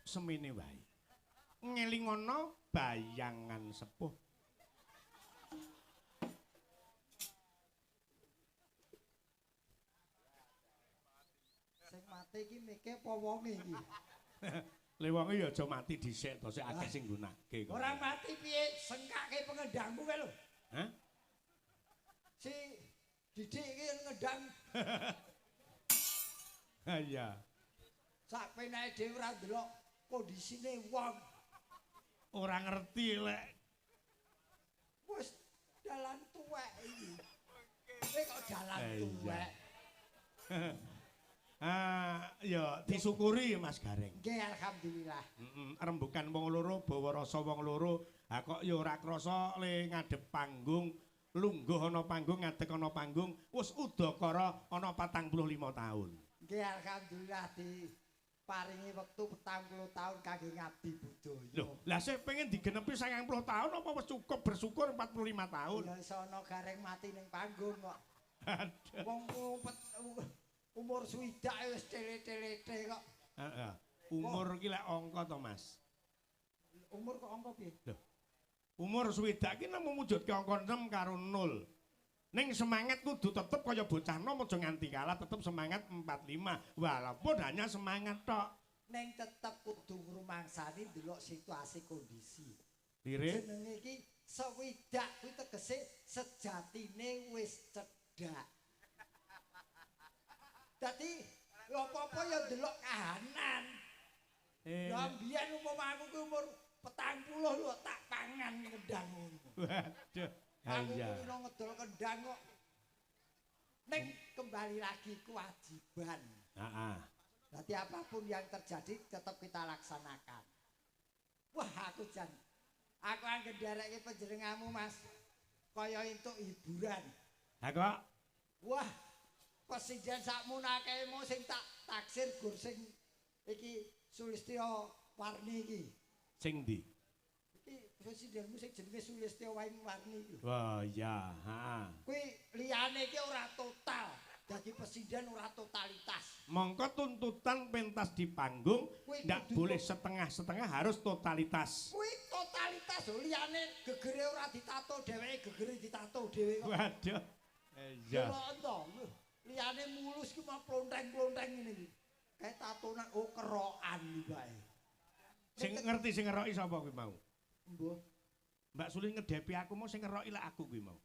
semene wae. Ngelingono bayangan sepuh. Sing mati iki mike apa wonge iki? Le wonge ya aja mati dhisik to, sik akeh sing nggunakake kok. Ora mati piye, sengkake pengendangmu kae lho. Hah? Si Didik iki ngendang. Ha iya. Sak penake dhewe ora ndelok kondisine wong. Ora ngerti lek wis dalan tuwek iki. Kowe kok dalan tuwek. Ah, ya disyukuri Mas Gareng. Nggih, alhamdulillah. Rembukan wong loro bawa rasa wong loro. Ha kok ya ora krasa le ngadep panggung, lungguh ana panggung, ngadeg ana panggung, wis udakara ana 45 taun. Nggih, alhamdulillah diparingi wektu 40 taun kangge ngabdi budaya. Lho, lah sing pengen digenepi 90 taun apa wis cukup bersyukur 45 taun? Ya iso ana Gareng mati ning panggung kok. Aduh. Wong umur swidak wis tele-telete kok. Heeh. Umur iki lek angka to, Mas. Umur kok angka piye? Lho. Umur swidak iki nemu mujudke angka 6 karo 0. Ning semangat kudu tetep kaya bocah nom aja nganti kalah, tetep semangat 45 walaupun hanya semangat tok. Ning tetep kudu ngrumangsani ndelok situasi kondisi. Lire jenenge iki swidak kuwi tegese sejatine wis cedhak. Dadi lho apa-apa ya ndelok kahanan. Lah mbiyen umpama aku ki umur 40 lho tak pangan kendang ngono. Waduh. Aku kulino ngedol kendang kok. Ning kembali lagi kewajiban. Heeh. Dadi apapun yang terjadi tetap kita laksanakan. Wah, aku jan. Aku anggen nderekke panjenenganmu, Mas. Kaya entuk hiburan. Ha kok. Wah, presiden sakmono akeh mau sing tak taksir gur sing iki Sulistyo Warni iki. Sing ndi? Iki presidenmu sing jenenge Sulistyo Warni iki. Wah, iya, heeh. Kuwi liyane iki ora total. Dadi presiden ora totalitas. Mongko tuntutan pentas di panggung ndak boleh setengah-setengah, harus totalitas. Kuwi totalitas lho, liyane gegere ora ditato dheweke, gegere ditato dhewe kok. Waduh. Iya. Liyane mulus ki mah plonteng-plonteng ngene iki. Kae tatone oh kerokan iki bae. Sing ngerti sing ngeroki sapa kuwi mau? Mbuh. Mbak Sulis ngedepi aku mau sing ngeroki lek aku kuwi mau.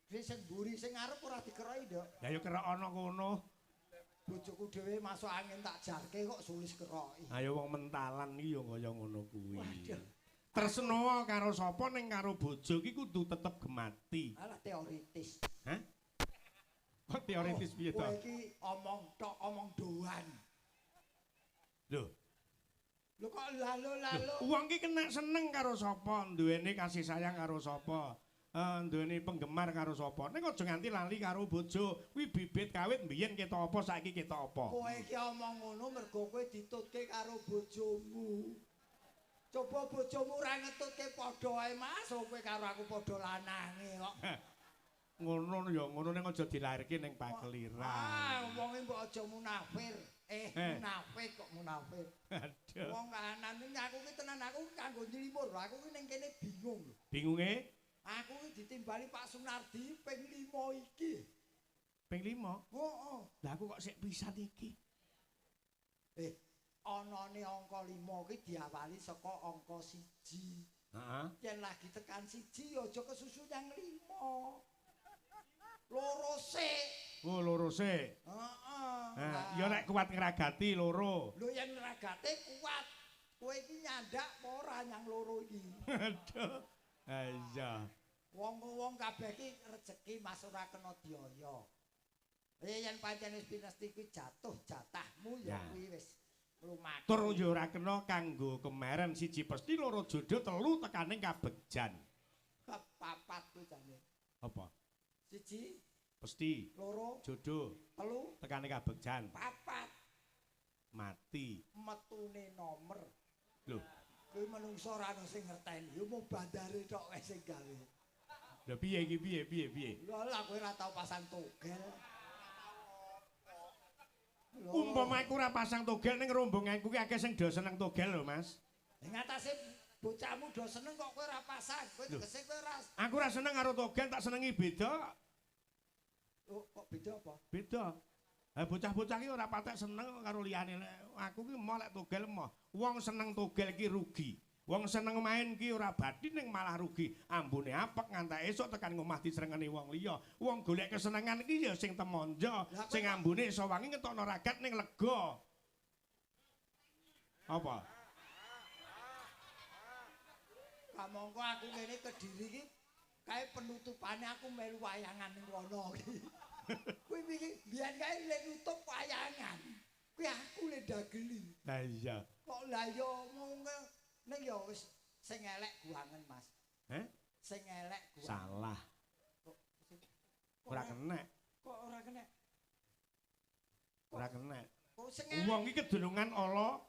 Wis sing mburi sing ngarep ora dikeroki, Nduk. Lah ya kerok ana kono. Bojoku dhewe masuk angin tak jarke kok Sulis keroki. Ayo wong mentalan iki ya kaya ngono kuwi. Waduh. Tresno karo sapa ning karo bojo iki kudu tetep gemati. Alah teoritis. Hah? Kok teoritis piye to? Kowe iki omong tok, omong doan. Lho. Lho kok lalo-lalo. Wong iki kena seneng karo sapa, duweni kasih sayang karo sapa, duweni penggemar karo sapa. Ning aja nganti lali karo bojo. Kuwi bibit kawit mbiyen ketok apa saiki ketok apa. Kowe iki omong ngono mergo kowe ditutke karo bojomu. Coba bojomu ora ngetutke padha ae Mas, kowe karo aku padha lanange kok. Ngono ya ngono ning aja dilairke ning pakeliran. Ah, wonge mbok aja munafir. Munafik kok munafir. Aduh. Wong kahanan ning aku ki tenan aku kanggo nylimur. Aku ki ning kene bingung lho. Bingunge? Aku ki ditimbali Pak Sunardi ping 5 iki. Ping 5? Heeh. Lah aku kok sik pisan iki. Anane angka 5 ki diawali saka angka 1. Heeh. Yen lagi tekan 1 ya aja kesusu nyang 5. Loro sik. Oh, loro sik. Heeh. Nah, ya nek kuat ngragati loro. Lho yen ngragate kuat. Kowe iki nyandak apa ora nyang loro iki? Aduh. Ha iya. Wong-wong kabeh iki rejeki Mas ora kena dioyo. Yen pancen wis pinesti kuwi jatuh jatahmu ya kuwi wis mlumaku. Tur ya ora kena kanggo kemaren siji pesti loro jodoh telu tekane kabegjan. Kepapat kuwi jane. Apa? Siji pesti loro jodoh telu tekane kabegjan papat mati metune nomer. Lho kuwi menungso ora ono sing ngerteni, ya mung bandare tok wae sing gawe. Lho piye iki piye piye piye? Lho lah kowe ora tau pasang togel. Umpama aku ora pasang togel ning rombonganku ki akeh sing do seneng togel lho, Mas. Ning atase bocahmu do seneng kok kowe ora pasang. Kowe tegese kowe ora. Aku ora seneng karo togel, tak senengi beda. Oh, kok beda apa? Beda. Ha bocah-bocah ki ora patek seneng karo liyane. Aku ki moh lek togel moh. Wong seneng togel ki rugi. Wong seneng main ki ora bathi ning malah rugi. Ambune apek ngantek esuk tekan ngomah disrengeni wong liya. Wong golek kesenengan ki ya sing temonjo, sing ambune iso wangi ngetokno ragat ning lega. Apa? Kamangka aku ngene Kediri iki kae penutupane aku melu wayangan ning kono iki. Kuwi wingi biyen kae lek nutup wayangan. Kuwi aku le dageli. Lah iya. Kok lah ya omong ning ya wis sing elek guangen, Mas. Heh? Sing elek guangen. Salah. Ora kenek. Kok ora kenek? Ora kenek. Kok sing elek. Wong iki kedunungan ala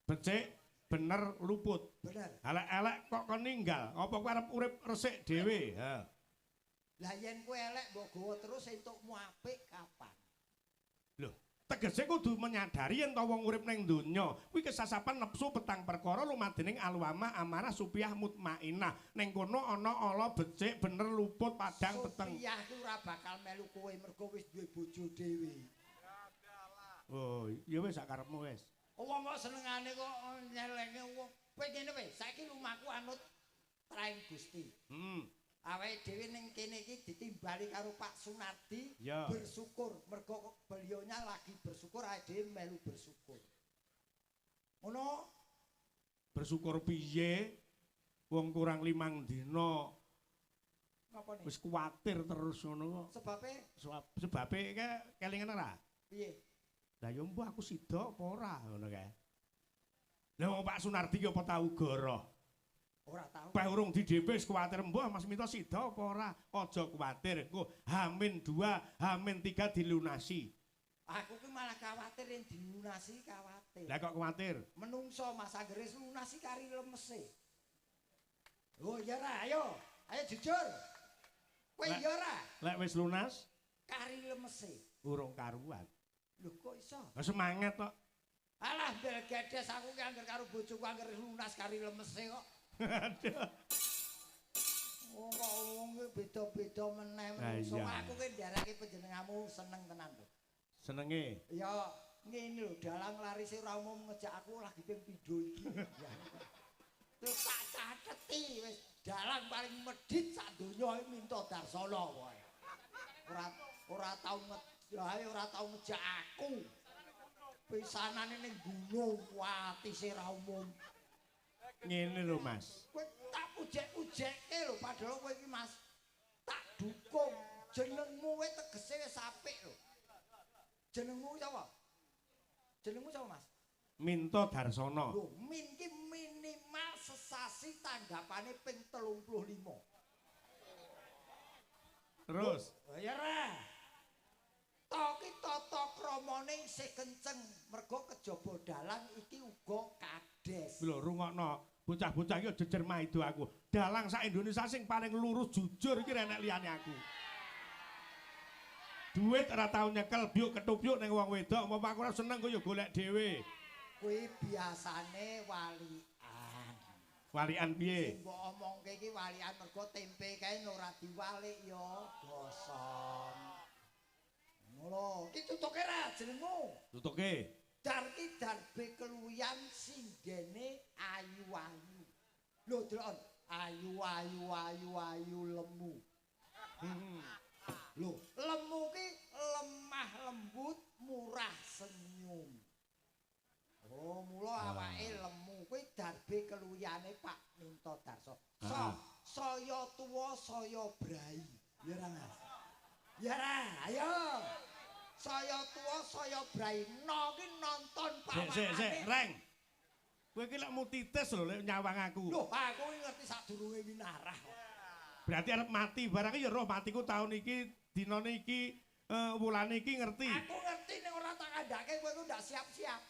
becik bener luput. Bener. Elek-elek kok kon ninggal. Apa kowe arep urip resik dhewe? Ha. Lah yen kowe elek mbok gawa terus entukmu apik kapan? Lho, tegese kudu menyadari yen to wong urip ning donya kuwi kesasapan nepsu petang perkara lumadening alwamah amarah supiah mutmainah. Ning kono ana ala becik bener luput padang peteng. Supiah ki ora bakal melu kowe mergo wis duwe bojo dhewe. Oh, ya wis sak karepmu wis. Wong kok senengane kok nyelenge wong. Kowe ngene wis, saiki lumaku anut traing Gusti. Heeh. Awake dhewe ning kene iki ditimbali karo Pak Sunardi ya. Bersyukur mergo beliaunya lagi bersyukur, awake dhewe melu bersyukur. Ngono? Bersyukur piye? Wong kurang 5 dina. Ngapa nih? Wis kuwatir terus ngono kok. Sebabe? Sebabe ke kelingan ora? Piye? Lah ya mbuh aku sida apa ora ngono kae. Lah wong Pak Sunardi ki apa tau goroh? Ora tau. Peh urung di DP wis kuwatir mbuh Mas Minto sida apa ora? Aja kuwatir, engko H-2, H-3 dilunasi. Aku ki malah kuwatir yen dilunasi kuwatir. Lah kok kuwatir? Menungso Mas anggere lunasi kari lemese. Oh iya ra, ayo. Ayo jujur. Kowe iya ora? Lek wis lunas kari lemese. Urung karuan. Lho kok iso? Lah semangat kok. Alah bel gedes aku ki angger karo bojoku angger lunas kari lemese kok. Aduh. Wong kok wong beda-beda meneh menungso. Aku ki ndarake panjenenganmu seneng tenan lho. Senenge? Ya ngene lho, dalang larise ora umum ngejak aku lagi ping pindho iki. Terus tak cateti wis dalang paling medhit sak donya iki Minto Darsono wae. Ora tau ora tau ngejak aku. Pisanane ning gunung watise ra umum. Ngene lho Mas. Kowe tak ujek-ujekke lho padahal kowe iki Mas tak dukung. Jenengmu kowe tegese wis apik lho. Jenengmu sapa? Jenengmu sapa Mas? Minto Darsono. Lho, min ki minimal sesasi tanggapane ping 35. Terus? Lho, ya ra. To ki tata kramane isih kenceng mergo kejaba dalang iki uga kades. Lho rungokno, bocah-bocah iki jejer maido aku. Dalang sak Indonesia sing paling lurus jujur iki renek liyane aku. Duit ora tau nyekel byuk ketupyuk ning wong wedok, umpama aku ora seneng ku ya golek dhewe. Kuwi biasane walian. Walian piye? Sing mbok omongke iki walian mergo tempe kae ora diwalik ya gosong. Ngono, iki tutuke ra jenengmu? Tutuke. Dar ki darbe keluyan singgene ayu-ayu. Lho delok ayu-ayu ayu-ayu lemu. Lho, lemu ki lemah lembut, murah senyum. Oh, mula awake lemu kuwi darbe keluyane Pak Minto Darso. Saya tuwa saya brai. Ya ra Mas? Ya ra, ayo. Saya tuwa saya brai. No ki nonton pawakane. Sik sik sik, Reng. Kowe iki lek mutitis lho lek nyawang aku. Lho, aku iki ngerti sadurunge winarah. Berarti arep mati barang ya roh matiku tahun iki, dinane iki, wulane iki ngerti. Aku ngerti nek ora tak kandhake kowe ku ndak siap-siap.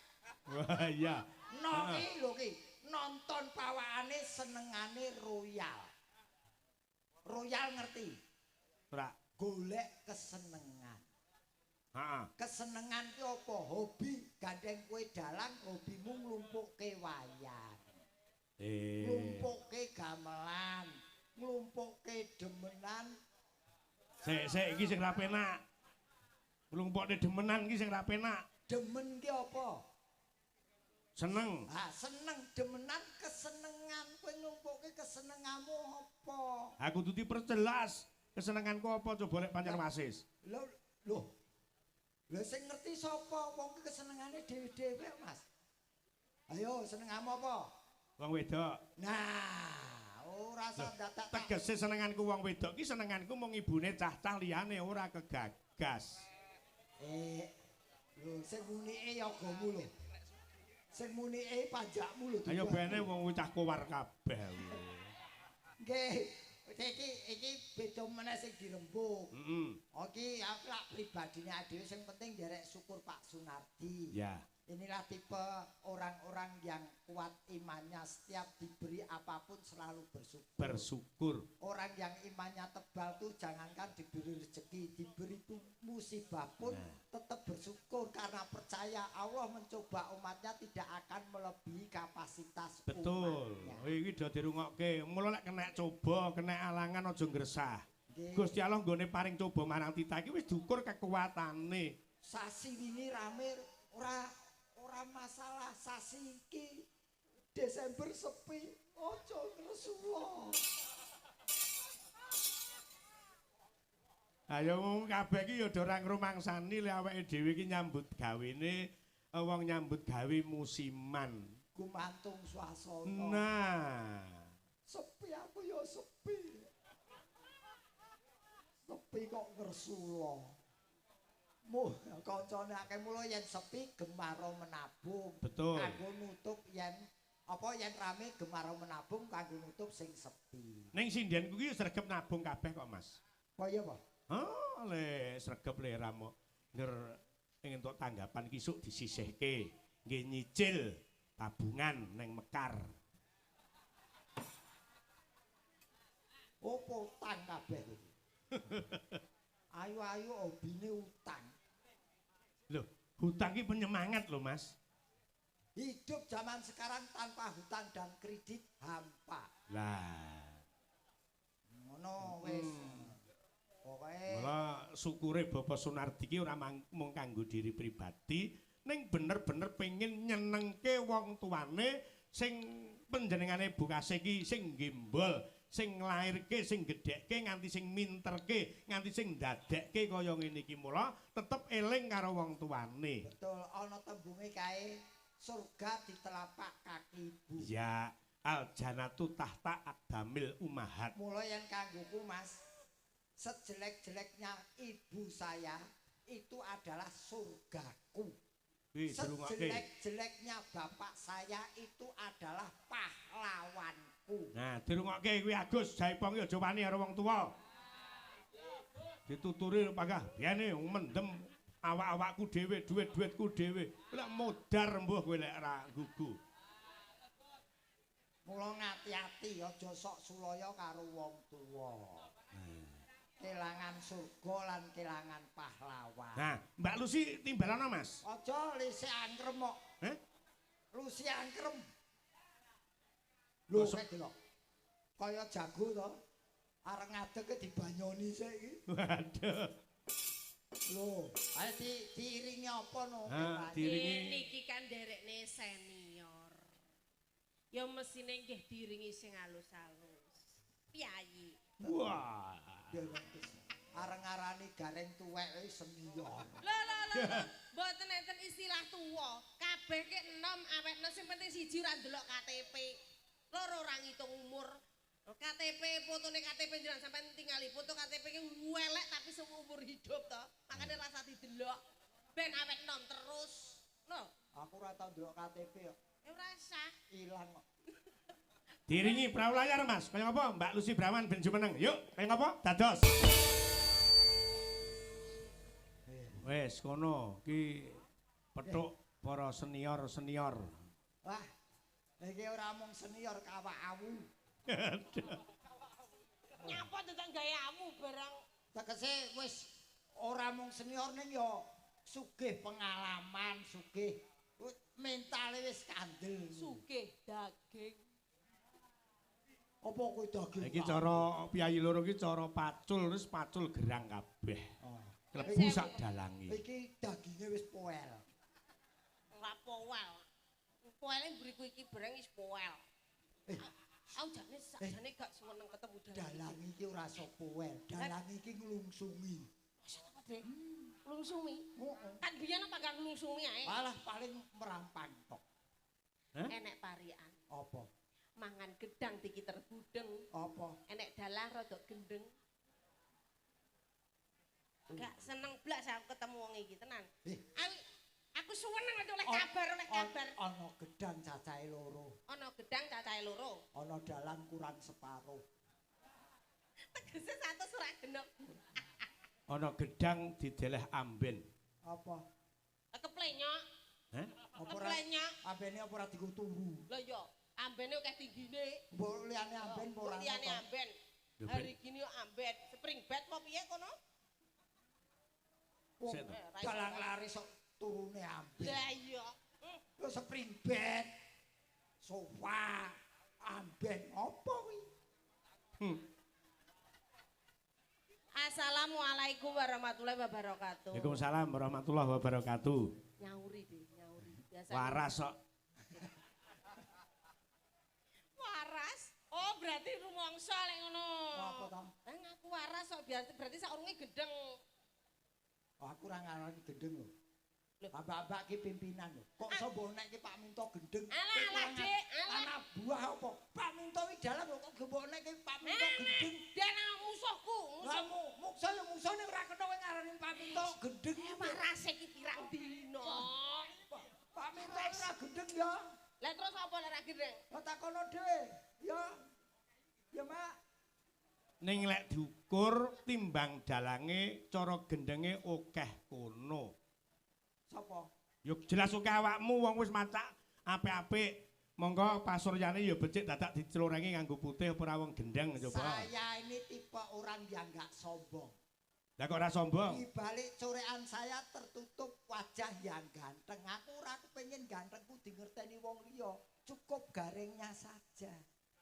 Wah iya. No ki lho ki, nonton pawakane senengane royal. Royal ngerti? Ora. Golek kesenengan. Heeh. Kesenengan ki apa? Hobi gandeng kowe dalang, hobimu nglumpukke wayang. Nglumpukke gamelan, nglumpukke demenan. Sik sik iki sing ra penak. Nglumpukke demenan iki sing ra penak. Demen ki apa? Seneng. Ha, seneng demenan kesenengan. Kowe nglumpukke kesenenganmu apa? Aku kudu diperjelas. Kesenenganku apa coba lek pancen wasis. Lho, lho. Lha sing ngerti sapa? Wong ki kesenengane dhewe-dhewe, Mas. Ayo, senenganmu apa? Wong wedok. Nah, ora usah dadak. Tegese senenganku wong wedok ki senenganku mung ibune cah-cah liyane ora kegagas. Lho sing munike yagamu lho. Sing munike pajakmu lho. Ayo bene wong cah kowar kabeh. Nggih. Iki beda meneh sing dirembuk. Heeh. Iki aku lak pribadine dhewe sing penting nderek syukur Pak Sunardi. Ya. Inilah tipe orang-orang yang kuat imannya, setiap diberi apapun selalu bersyukur. Bersyukur. Orang yang imannya tebal tuh jangankan diberi rezeki, diberi musibah pun tetap bersyukur karena percaya Allah mencoba umatnya tidak akan melebihi kapasitas. Betul. Umatnya. Iki do dirungokke. Mula lek kena coba, kena alangan aja ngresah. Gusti Allah nggone paring coba marang titah iki wis diukur kekuatane. Sasi wingi rame ora masalah, sasi iki Desember sepi, aja ngresula. Ayo wong kabeh iki ya ora ngrumangsani lek awake dhewe iki nyambut gawene wong nyambut gawe musiman. Gumantung swasana. Nah, sepi aku ya sepi. Sepi kok ngresula. Muh kancane akeh mula yen sepi gemaro menabung. Betul. Kanggo nutup yen apa yen rame gemaro menabung kanggo nutup sing sepi. Ning sindhenku ki sregep nabung kabeh kok, Mas. Kaya apa? Ha, le sregep le ramo. Nger entuk tanggapan ki sok disisihke, nggih nyicil tabungan ning Mekar. Opo utang kabeh iki? Ayu-ayu hobine utang. Loh, hutang ki penyemangat lho, Mas. Hidup zaman sekarang tanpa hutang dan kredit hampa. Lah. Ngono wis. Pokoke mula syukure Bapak Sunardi ki ora mung kanggo diri pribadi, ning bener-bener pengen nyenengke wong tuane sing panjenengane Bu Kasih ki sing gembol, sing nglairke, sing gedhekke, nganti sing minterke, nganti sing ndadekke kaya ngene iki. Mula tetep eling karo wong tuane. Betul, ana tembunge kae surga di telapak kaki ibu. Ya, al janatu tahta aqdamil ummahat. Mula yen kanggoku Mas, sejelek-jeleknya ibu saya itu adalah surgaku. Sejelek-jeleknya bapak saya itu adalah pahlawanku. Nah, dirungokke kuwi Agus Jaipong ki aja wani karo wong tuwa. Dituturi panggah biyene mendem awak-awakku dhewe, duit-duitku dhewe. Lek modar mbuh kowe lek ra gugu. Mula ngati-ati aja sok sulaya karo wong tuwa. Kelangan surga lan kelangan pahlawan. Nah, Mbak Lucy timbalana, Mas. Aja lise angkrem kok. Heh? Lucy angkrem. Lho, kek delok. Kaya jago to. Areng ngadeg dibanyoni sik iki. Waduh. Lho, ayo diiringi apa no? Diiringi niki kan nderekne senior. Ya mesine nggih diiringi sing alus-alus. Piyayi. Wah. Areng-arani gareng tuwek senior. Lho lho lho. Mboten enten istilah tuwa. Kabeh ki enom awetno sing penting siji ora ndelok KTP. Loro ora ngitung umur. KTP fotone KTP njenengan sampean tingali foto KTP ki welek tapi seumur hidup to. Makane rasa didelok. Ben awet enom terus. Lho, aku ora tau ndelok KTP kok. Ya ora sah. Ilang kok. Diringi perahu layar, Mas. Kaya ngapa? Mbak Lucy Brawan ben jumeneng. Yuk, kaya ngapa? Dados. Wes kono ki petuk para senior-senior. Wah, iki ora mung senior kawak awu. Nyapa dadak gawe awu barang. Tegese wis ora mung senior ning ya Sugih pengalaman, sugih mentale wis kandel. Sugih daging. Apa kuwi daging? Iki cara piyayi loro iki cara pacul terus pacul gerang kabeh. Oh. Klebu sak dalange. Iki daginge wis poel. Ora poel. Poele mburiku iki bareng wis poel. Aku jane sakjane gak seneng ketemu dalang. Dalang iki ora iso poel. Dalang iki nglungsungi. Masa ta, Pak Dek? Nglungsungi? Heeh. Kan biyen apa gak nglungsungi ae? Alah paling merampang tok. Hah? Enek parikan. Apa? Mangan gedang dikiter budeng. Apa? Enek dalang rada gendeng. Gak seneng blas aku ketemu wong iki tenan. Aku seneng oleh kabar, oleh kabar. Ana gedang cacahe loro. Ana gedang cacahe loro. Ana dalang kurang separo. Tegese 100 ora genep. Ana gedang dideleh amben. Apa? Keplenyok. Hah? Apa ora? Keplenyok. Ambene apa ora dienggo turu? Lho iya, ambene akeh tinggine. Mbok liyane amben apa ora? Liyane amben. Hari gini yo amben, spring bed apa piye kono? Dalang laris sok turune amben. Lah iya. Lho spring bed, sofa, amben apa kuwi? Assalamualaikum warahmatullahi wabarakatuh. Waalaikumsalam warahmatullahi wabarakatuh. Nyauri deh, nyauri. Biasa. Waras kok. Waras? Oh, berarti rumangsa lek ngono. Apa ta? Ngaku waras kok berarti saurunge gendeng. Oh, aku ora ngarani gendeng lho. Bapak-bapak ki pimpinan lho. Kok iso mbok nek ki Pak Minto gendeng? Alah alah Dik, alah. Anak buah apa? Pak Minto iki dalang lho kok mbok nek ki Pak Minto gendeng. Dalang musuhku, musuhmu. Muksa ya musuh nek ora kena kowe ngarani Pak Minto gendeng. Warase iki pirang dina. Pak Minto ora gendeng ya. Lah terus apa lek ora gendeng? Lah takono dhewe. Ya. Ya, Mak. Ning lek diukur timbang dalange cara gendenge akeh kono. Sapa? Yo jelas akeh awakmu wong wis macak apik-apik. Monggo pasuryane ya becik dadak dicelorengi nganggo putih apa ora wong gendeng coba. Saya ini tipe orang yang enggak sombong. Lah kok ora sombong? Di balik corekan saya tertutup wajah yang ganteng. Aku ora kepengin gantengku dingerteni wong liya. Cukup garingnya saja.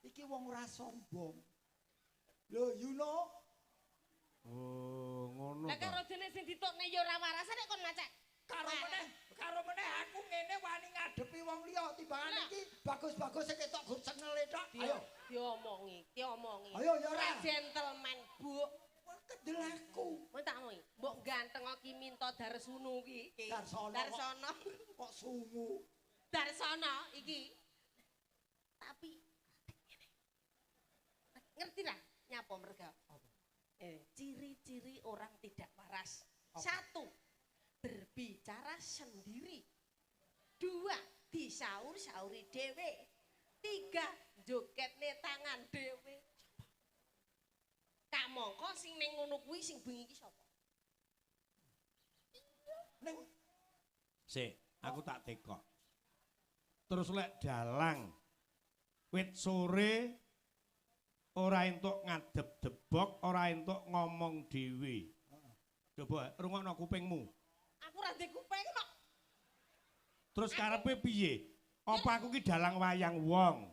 Iki wong ora sombong. Lho, you know. Oh, ngono. Lah karo dene sing ditokne ya ora waras nek kon macak. Karo meneh aku ngene wani ngadepi wong liya timbangan iki bagus-bagus sing ketok gur cengele tok. Ayo diomongi, diomongi. Ayo ya ora. Gentleman, Bu. Kendel aku. Mun tak omongi, mbok ganteng ki Minto Darsunu ki. Darsono. Darsono. Kok sungu. Darsono iki. Tapi ngene. Ngerti lah nyapa merga? Ciri-ciri orang tidak waras. Apa? 1, berbicara sendiri. 2, disaur-sauri dhewe. 3, jogetne tangan dhewe. Kamangka sing ning ngono kuwi sing bengi iki sapa? Ning sik, aku tak tekok. Terus lek dalang wit sore ora entuk ngadep debok, ora entuk ngomong dhewe. Coba rungokno kupingmu. Aku ora ndek kuping kok. Terus karepe piye? Apa aku ki dalang wayang wong?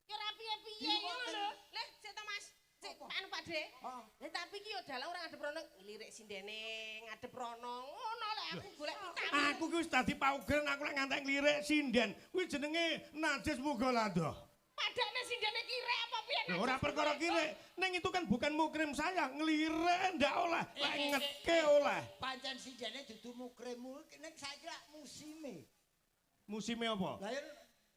Ki ora piye-piye ngono lho. Leh, sik to Mas. Sik anu Pak De. Lah tapi ki yo dalang ora ngadep rono, lirik sindene ngadep rono. Ngono lek aku golek vitamin. Aku ki wis dadi paugeran aku lek ngantek nglirik sinden. Kuwi jenenge najis mughaladzah. Padane sindene kirek apa piye? Ora perkara kirek. Ning itu kan bukan mukrim saya, nglirik ndak oleh, lek ngetke oleh. Pancen sindene dudu mukrimmu, ning saiki lak musime. Musime apa? Lah ya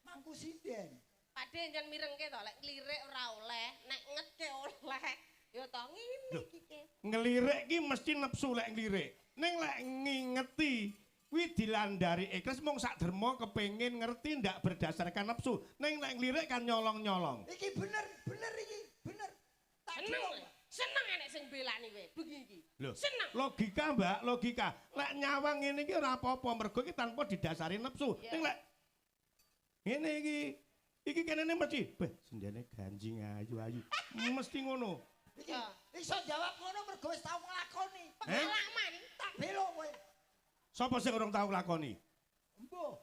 mangku sinden. Pak De njen mirengke to, lek nglirik ora oleh, nek ngetke oleh. Ya to ngene iki ke. Nglirik ki mesti nepsu lek nglirik. Ning lek ngingeti kuwi dilandari ikhlas mung sak derma kepengin ngerti ndak berdasarkan nafsu. Ning lek nglirik kan nyolong-nyolong. Iki bener, bener iki, bener. Tak seneng enek sing belani kowe bengi iki. Seneng. Logika, Mbak, logika. Lek nyawang ngene iki ora apa-apa mergo iki tanpa didasari nafsu. Ning lek ngene iki, iki kenene mesti beh sendene ganjing ayu-ayu. Mesti ngono. Iki iso jawab ngono mergo wis tau nglakoni. Pengalaman. Tak belo kowe. Sapa sing urung tau nglakoni? Embuh.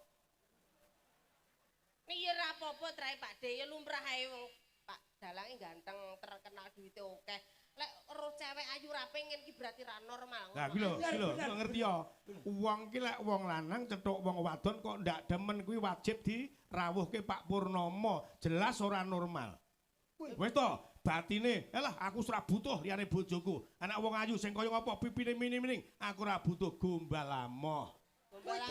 Nek ya ora apa-apa trae Pak De, ya lumrah ae wong Pak dalange ganteng, terkenal duwite akeh. Lek ero cewek ayu ra pengen ki berarti ra normal. Lah kuwi lho, kuwi lho, ngerti ya. Wong ki lek wong lanang cethuk wong wadon kok ndak demen kuwi wajib dirawuhke Pak Purnomo. Jelas ora normal. Wis to, batine, elah aku ora butuh liyane bojoku. Anak wong ayu sing kaya ngapa pipine mini-mini, aku ora butuh gombal amoh.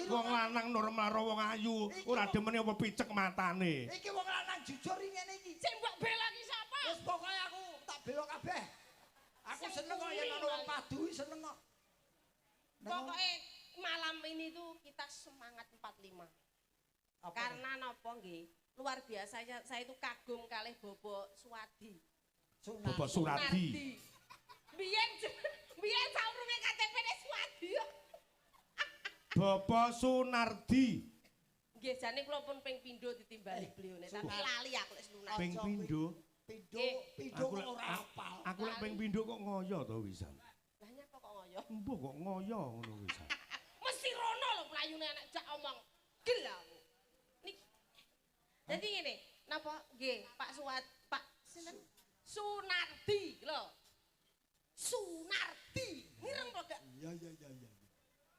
Wong lanang normal ro wong ayu, ora demene apa picek matane. Iki wong lanang jujur ngene iki. Sing mbok bela ki sapa? Wis pokoke aku tak bela kabeh. Aku seneng kok yen ana wong padu seneng kok. Pokoke malam ini tuh kita semangat 45. Apa karena napa nggih? Luar biasa saya itu kagum kalih Bobo Suwadi. Bobo Suradi. Biyen saurunge KTP-ne Suwadi kok. Bapak Sunardi. Nggih, jane kula pun ping pindho ditimbali beliau, tapi lali aku lek Sunardi. Ping pindho? Pindho kok ora apal. Aku lek ping pindho kok ngoyo to wisan. Lah nyapa kok ngoyo? Embuh kok ngoyo ngono wisan. Mesti rono lho mlayune anak jak omong. Gel aku. Niki. Dadi ngene, napa nggih Pak Suwad, Pak sinten? Sunardi lho. Sunardi. Mireng kok gak? Iya iya iya.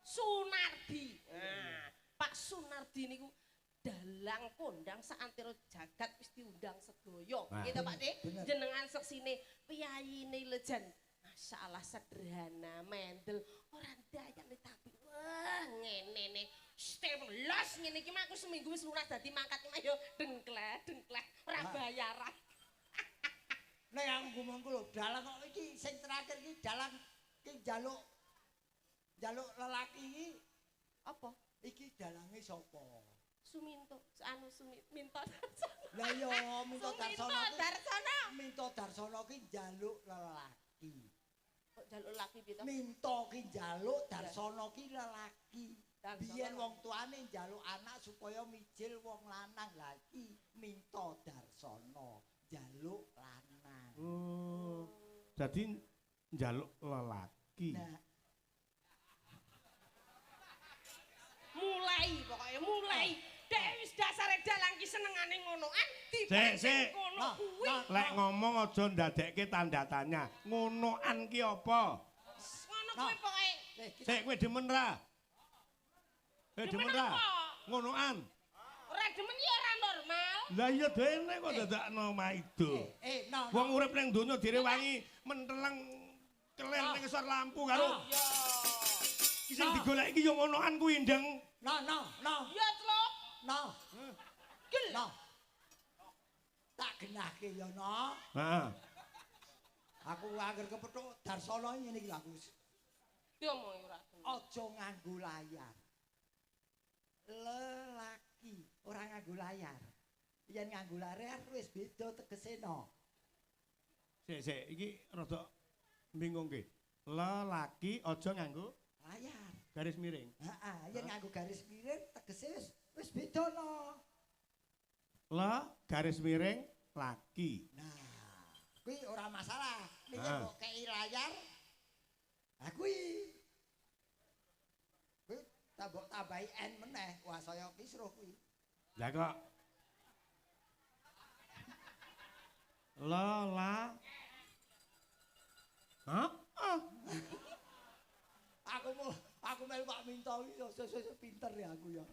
Sunardi. Nah, Pak Sunardi niku dalang kondang saantero jagat wis diundang sedaya. Nggih to Pak De? Jenengan seksine piyayine lejan. Masyaallah sederhana, mendel, ora ndayane tapi wah ngene ne. Los ngene iki mah aku seminggu wis lunas dadi mangkat mah yo dengkleh, dengkleh ora bayaran. Nek aku ngomongku lho, dalang kok iki sing terakhir iki dalang iki njaluk lelaki iki apa? Iki dalange sapa? Suminto, anu Minto Darsono. Lah iya, Minto Darsono. Darsono. Minto Darsono ki njaluk lelaki. Kok njaluk lelaki piye to? Minto ki njaluk, Darsono ki lelaki. Biyen wong tuane njaluk anak supaya mijil wong lanang. Lah iki Minto Darsono njaluk lanang. Oh. Dadi njaluk lelaki. Nah. Mulai pokoknya mulai. Dek wis dasare dalang ki senengane ngonoan dipancing kono kuwi. Lek ngomong aja ndadekke tanda tanya. Ngonoan ki apa? Ngono kuwi pokoke. Sik kowe demen ra? Demen ra? Ngonoan. Ora demen ya ora normal. Lah iya dene kok dadakno maido. Wong urip ning donya direwangi menteleng keler ning ngisor lampu karo. Sing digoleki iki yo ngonoan kuwi ndeng. No no no. Ya tlok. No. Gel. No. Tak genahke ya no. Heeh. Aku angger kepethuk Darsono ngene iki lho aku. Diomongi ora. Aja nganggo layar. Lelaki ora nganggo layar. Yen nganggo layar wis beda tegese no. Sik sik iki rada bingungke. Lelaki aja nganggo layar. Garis miring. Heeh, yen nganggo garis miring tegese wis beda no. Le garis miring laki. Nah, kuwi ora masalah. Nek kok kei layar, ha kuwi. Kuwi tambah tambahi n meneh, wah saya kisruh kuwi. Lah kok le la. Hah? Aku melu Pak Minto iki sesuk pinter ya aku ya.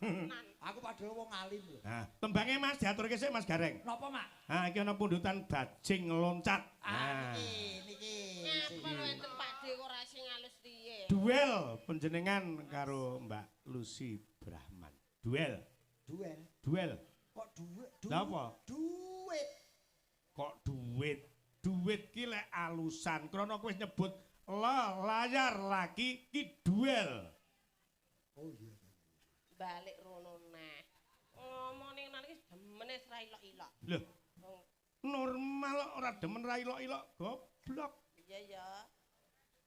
Aku padahal wong alim lho. Nah, tembange Mas diaturke sik Mas Gareng. Napa, Mak? Ha, iki ana pundutan bajing loncat. Ah, niki niki. Ngapa lho enten Pak De kok ora sing alus piye? Duel panjenengan karo Mbak Lucy Brahman. Duel. Duel. Duel. Kok duit? Lha apa? Duit. Kok duit? Duit ki lek alusan krana kowe nyebut le layar laki ki duel. Oh iya. Balik rono neh. Ngomong ning nang iki demene ra ilok-ilok. Lho. Normal ora demen ra ilok-ilok, goblok. Iya ya.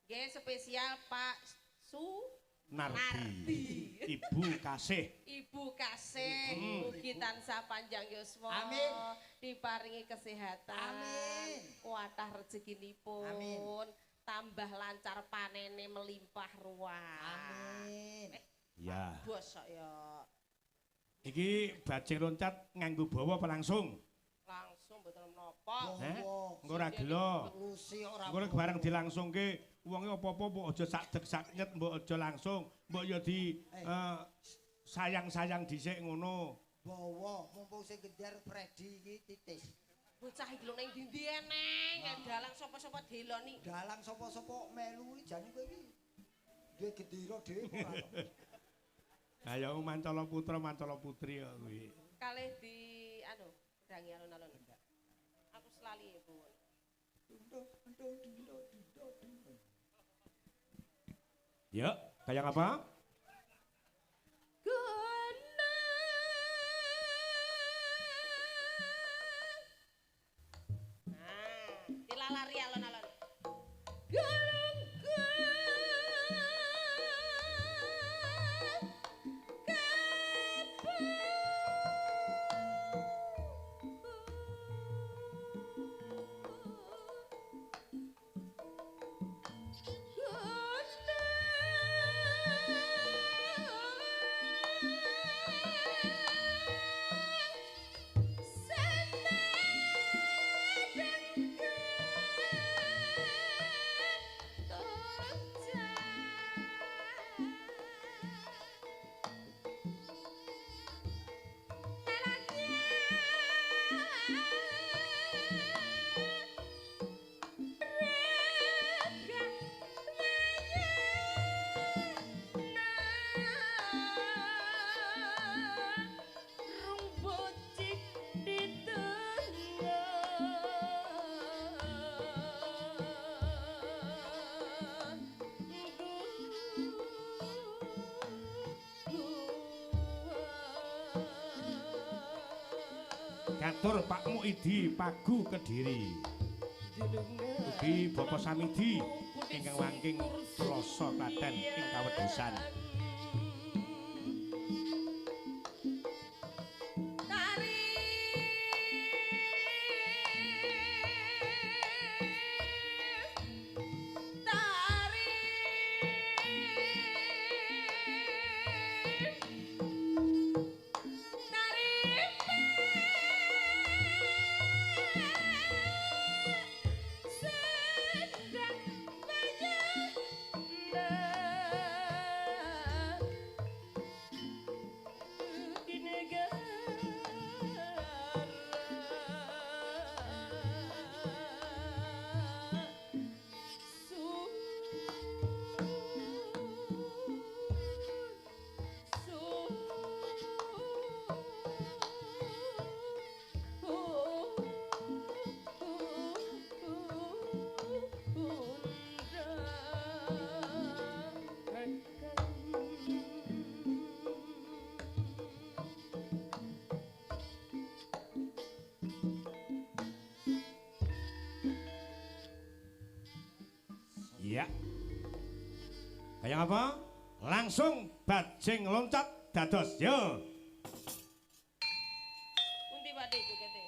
Nggih spesial Pak Sunardi. Ibu Kasih. Ibu Kasih, mugi tansah panjang yuswa. Amin. Diparingi kesehatan. Amin. Kuatah rezekinipun. Amin. Tambah lancar panene melimpah ruah. Amin. Iya. Bos kok ya. Iki bajing loncat nganggo bawa apa langsung? Langsung mboten menapa. Heh? Engko ora gelo. Lusi ora. Engko nek bareng dilangsungke wonge apa-apa mbok aja sak deg sak nyet, mbok aja langsung, mbok ya di sayang-sayang dhisik ngono. Bawa mumpung sing gender Freddy iki titis. Bocah iki lho ning ndi-ndi eneng, dalang sapa-sapa deloni. Dalang sapa-sapa melu iki jane kowe iki duwe gendera dhewe ora to. Ayo mancala putra mancala putri kok kuwi. Kalih di anu dangi alun-alun. Aku selali ya, Bu. Yuk, kayak apa? Nah, dilalari alun-alun. Katur Pak Muidi Pagu Kediri. Ugi Bapak Samidi ingkang wangking Ploso Klaten ing kawedusan. Iya. Kayak apa? Langsung bajing loncat dados. Yo. Pundi Pak De jogete?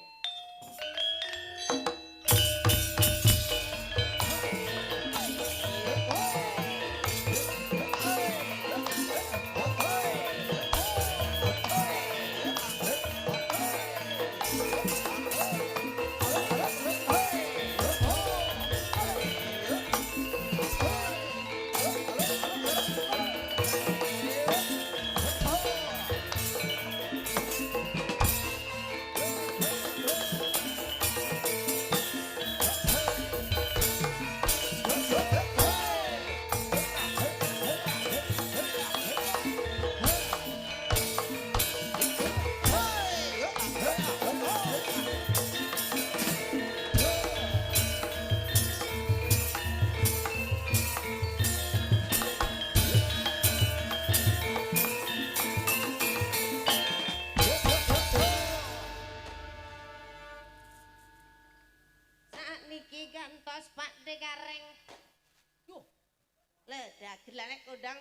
Dagelane kondang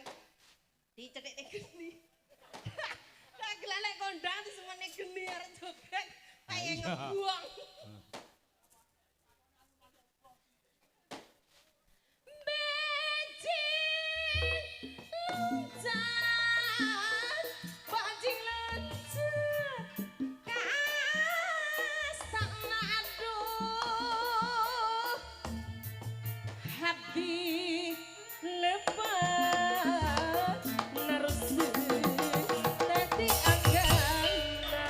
dicethikne geni. Dagelane kondang disemene geni arep joget pengen ngebuang. Bejing loncat. Hadi lepas narsi dadi anggana.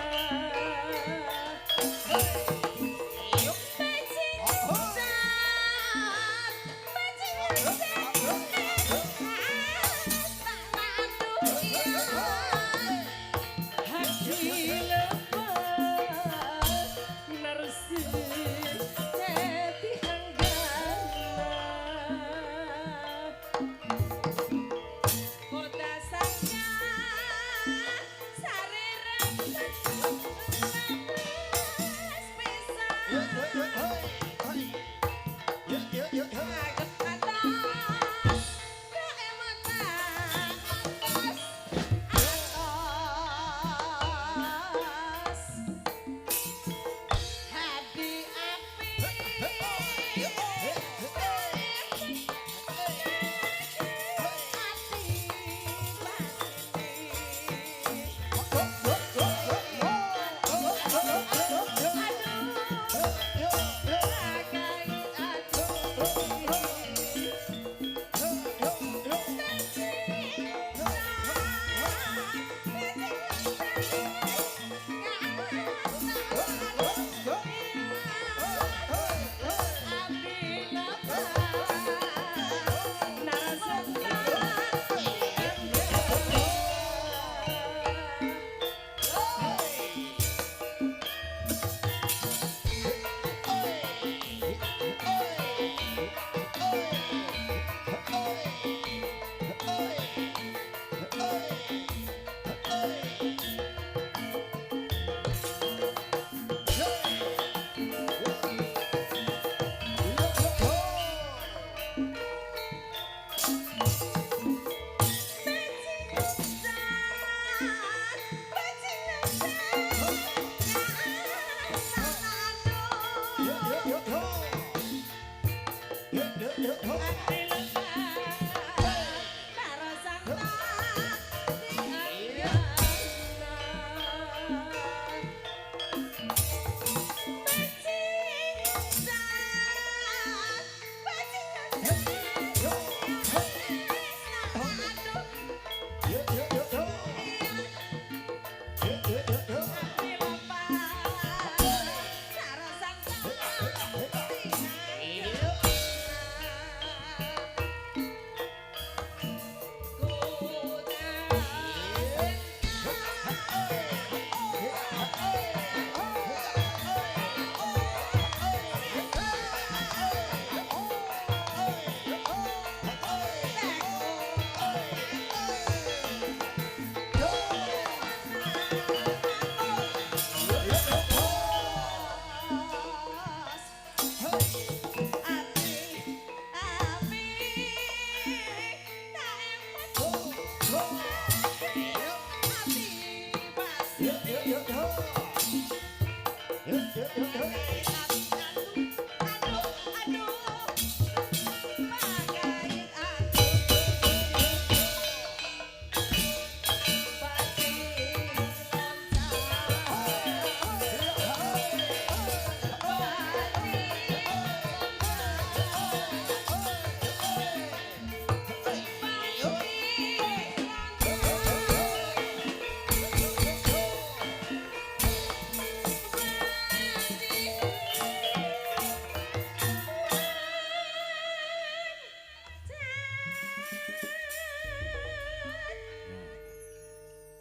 Hadi lepas narsi dadi anggana. Kota sangka sarerang lepas pisan. Atas keematan atas atas hati api hati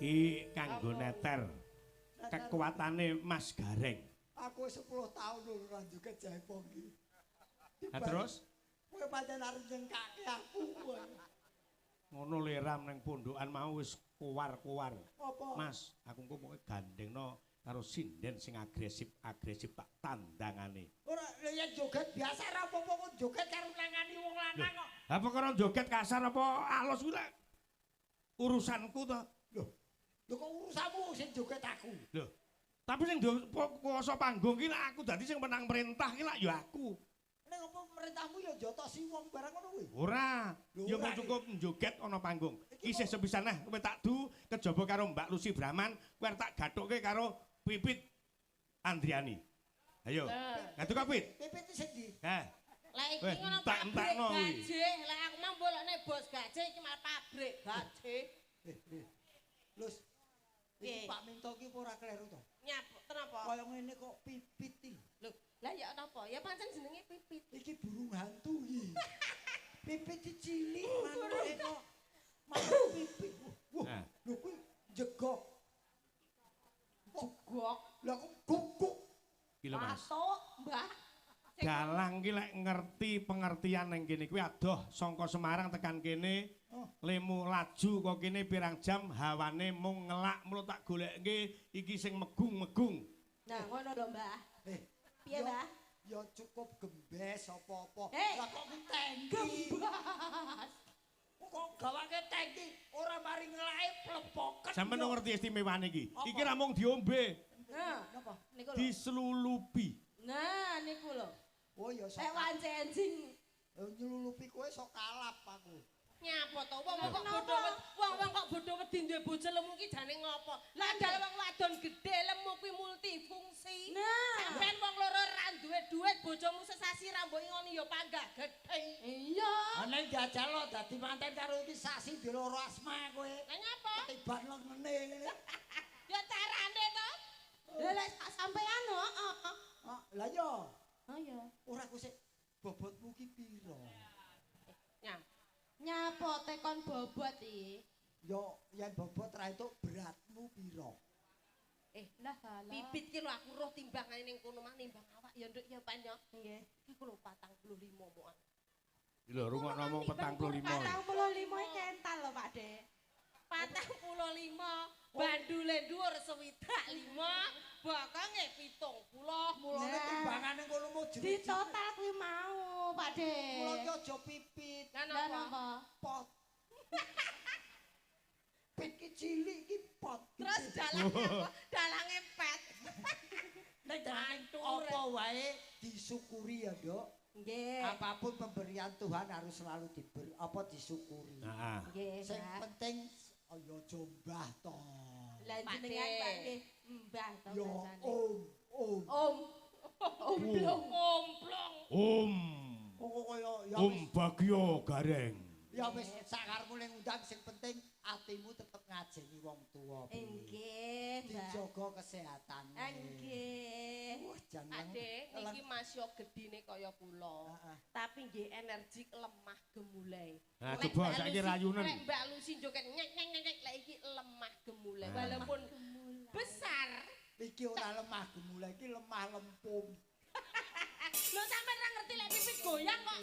Ki kanggo neter kekuatane Mas Gareng. Aku 10 tahun lho ora joget jaipong iki. Ha terus kowe pancen arep nyengkake aku. Ngono leram ning pondokan mau wis kuwar-kuwar. Apa? Mas, aku engko pokoke gandengno karo sinden sing agresif-agresif tak tandangane. Ora lha yen joget biasa ora apa-apa kok joget karo nangani wong lanang kok. Lah perkara joget kasar apa alus kuwi lek urusanku to. Lho. Lho kok urusanmu sing joget aku. Lho. Tapi sing kuwasa panggung ki lek aku dadi sing menang perintah ki lak ya aku. Ning apa merintahmu ya jotosi wong barang ngono kuwi? Ora, ya mung cukup njoget ana panggung. Isih sepisan neh kowe tak du kejaba karo Mbak Lucy Brahman, kowe arep tak gathukke karo Pipit Andriani. Ayo. Ngaduk kok, Pit? Pipit sing ndi? Heh. Lah iki ngono pabrik gajih, lah aku mau bolokne bos gajih iki malah pabrik gajih. Lus. Iki Pak Minto iki ora kleru to? Nyap, kenapa? Kaya ngene kok pipit iki. Lho, lah ya napa? Ya pancen jenenge pipit. Iki burung hantu iki. Pipit cilik manuke kok manuk pipit. Wah, lho kuwi jegok. Jegok. Lah kok guguk. Iki lho Mas. Patuk, Mbah. Dalang ki lek ngerti pengertian ning kene kuwi adoh saka Semarang tekan kene lemu laju kok kene pirang jam hawane mung ngelak mulo tak golekke iki sing megung-megung. Nah ngono lho Mbah. Piye Mbah? Ya cukup gembes apa-apa. Lah kok ku tangki. Gembas. Kok gawake tangki ora mari ngelake plepoken. Sampeyan ngerti istimewane iki. Iki ra mung diombe. Nah, napa? Niku lho. Dislulupi. Nah, niku lho. Oh ya sok. Lek wance enjing nyelulupi kowe sok kalap aku. Nyapa to? Wong kok bodho wong-wong kok bodho wedi duwe bojo lemu ki jane ngopo? Lah dalan wong wadon gedhe lemu kuwi multifungsi. Nah, sampean wong loro ra duwe duit bojomu sesasi ra mbok ingoni ya panggah gedhe. Iya. Ana jajal lo dadi manten karo iki sasi diloro asma kowe. Lah nyapa? Ketiban lengene ngene. Ya carane to. Lah lek sampean heeh. Lah ya. Oh iya. Ora ku sik bobotmu ki pira? Nyap. Nyapa tekon bobot iki? Yo yen bobot ra entuk beratmu pira? Lah halah. Pipit ki lho aku roh timbangane ning kono mah nimbang awak ya nduk ya Pan ya. Nggih. Iki ku lho 45 mokan. Iki lho rungokno omong 45. 45 iki kental lho Pak De. 45 bandule dhuwur 65 bokonge 70. Mulane timbangane kono mau jero. Di total kuwi mau Pak De. Mula ki aja pipit. Lah napa? Pot. Pit ki cilik ki pot. Terus dalange apa? Dalange pet. Nek apa wae disyukuri ya, Nduk. Nggih. Apapun pemberian Tuhan harus selalu diberi apa disyukuri. Heeh. Nggih. Sing penting ayo aja mbah to. Lah jenengan Pak nggih mbah to Ya om, om. Om. Omplong. Omplong. Om. Kok kaya ya Om Bagio Gareng. Ya wis sakarepmu ning undang sing penting atimu tetep ngajeni wong tuwa. Nggih, dijaga kesehatane. Nggih. Wah, jan Ade niki masih gedine kaya kula. Tapi nggih energik lemah gemulai. Nah, coba saiki rayunen. Lek Mbak Lucy joget nyek nyek nyek lek iki lemah gemulai. Walaupun besar iki ora lemah gemulai, iki lemah lempung. Lho sampean ora ngerti lek pipit goyang kok.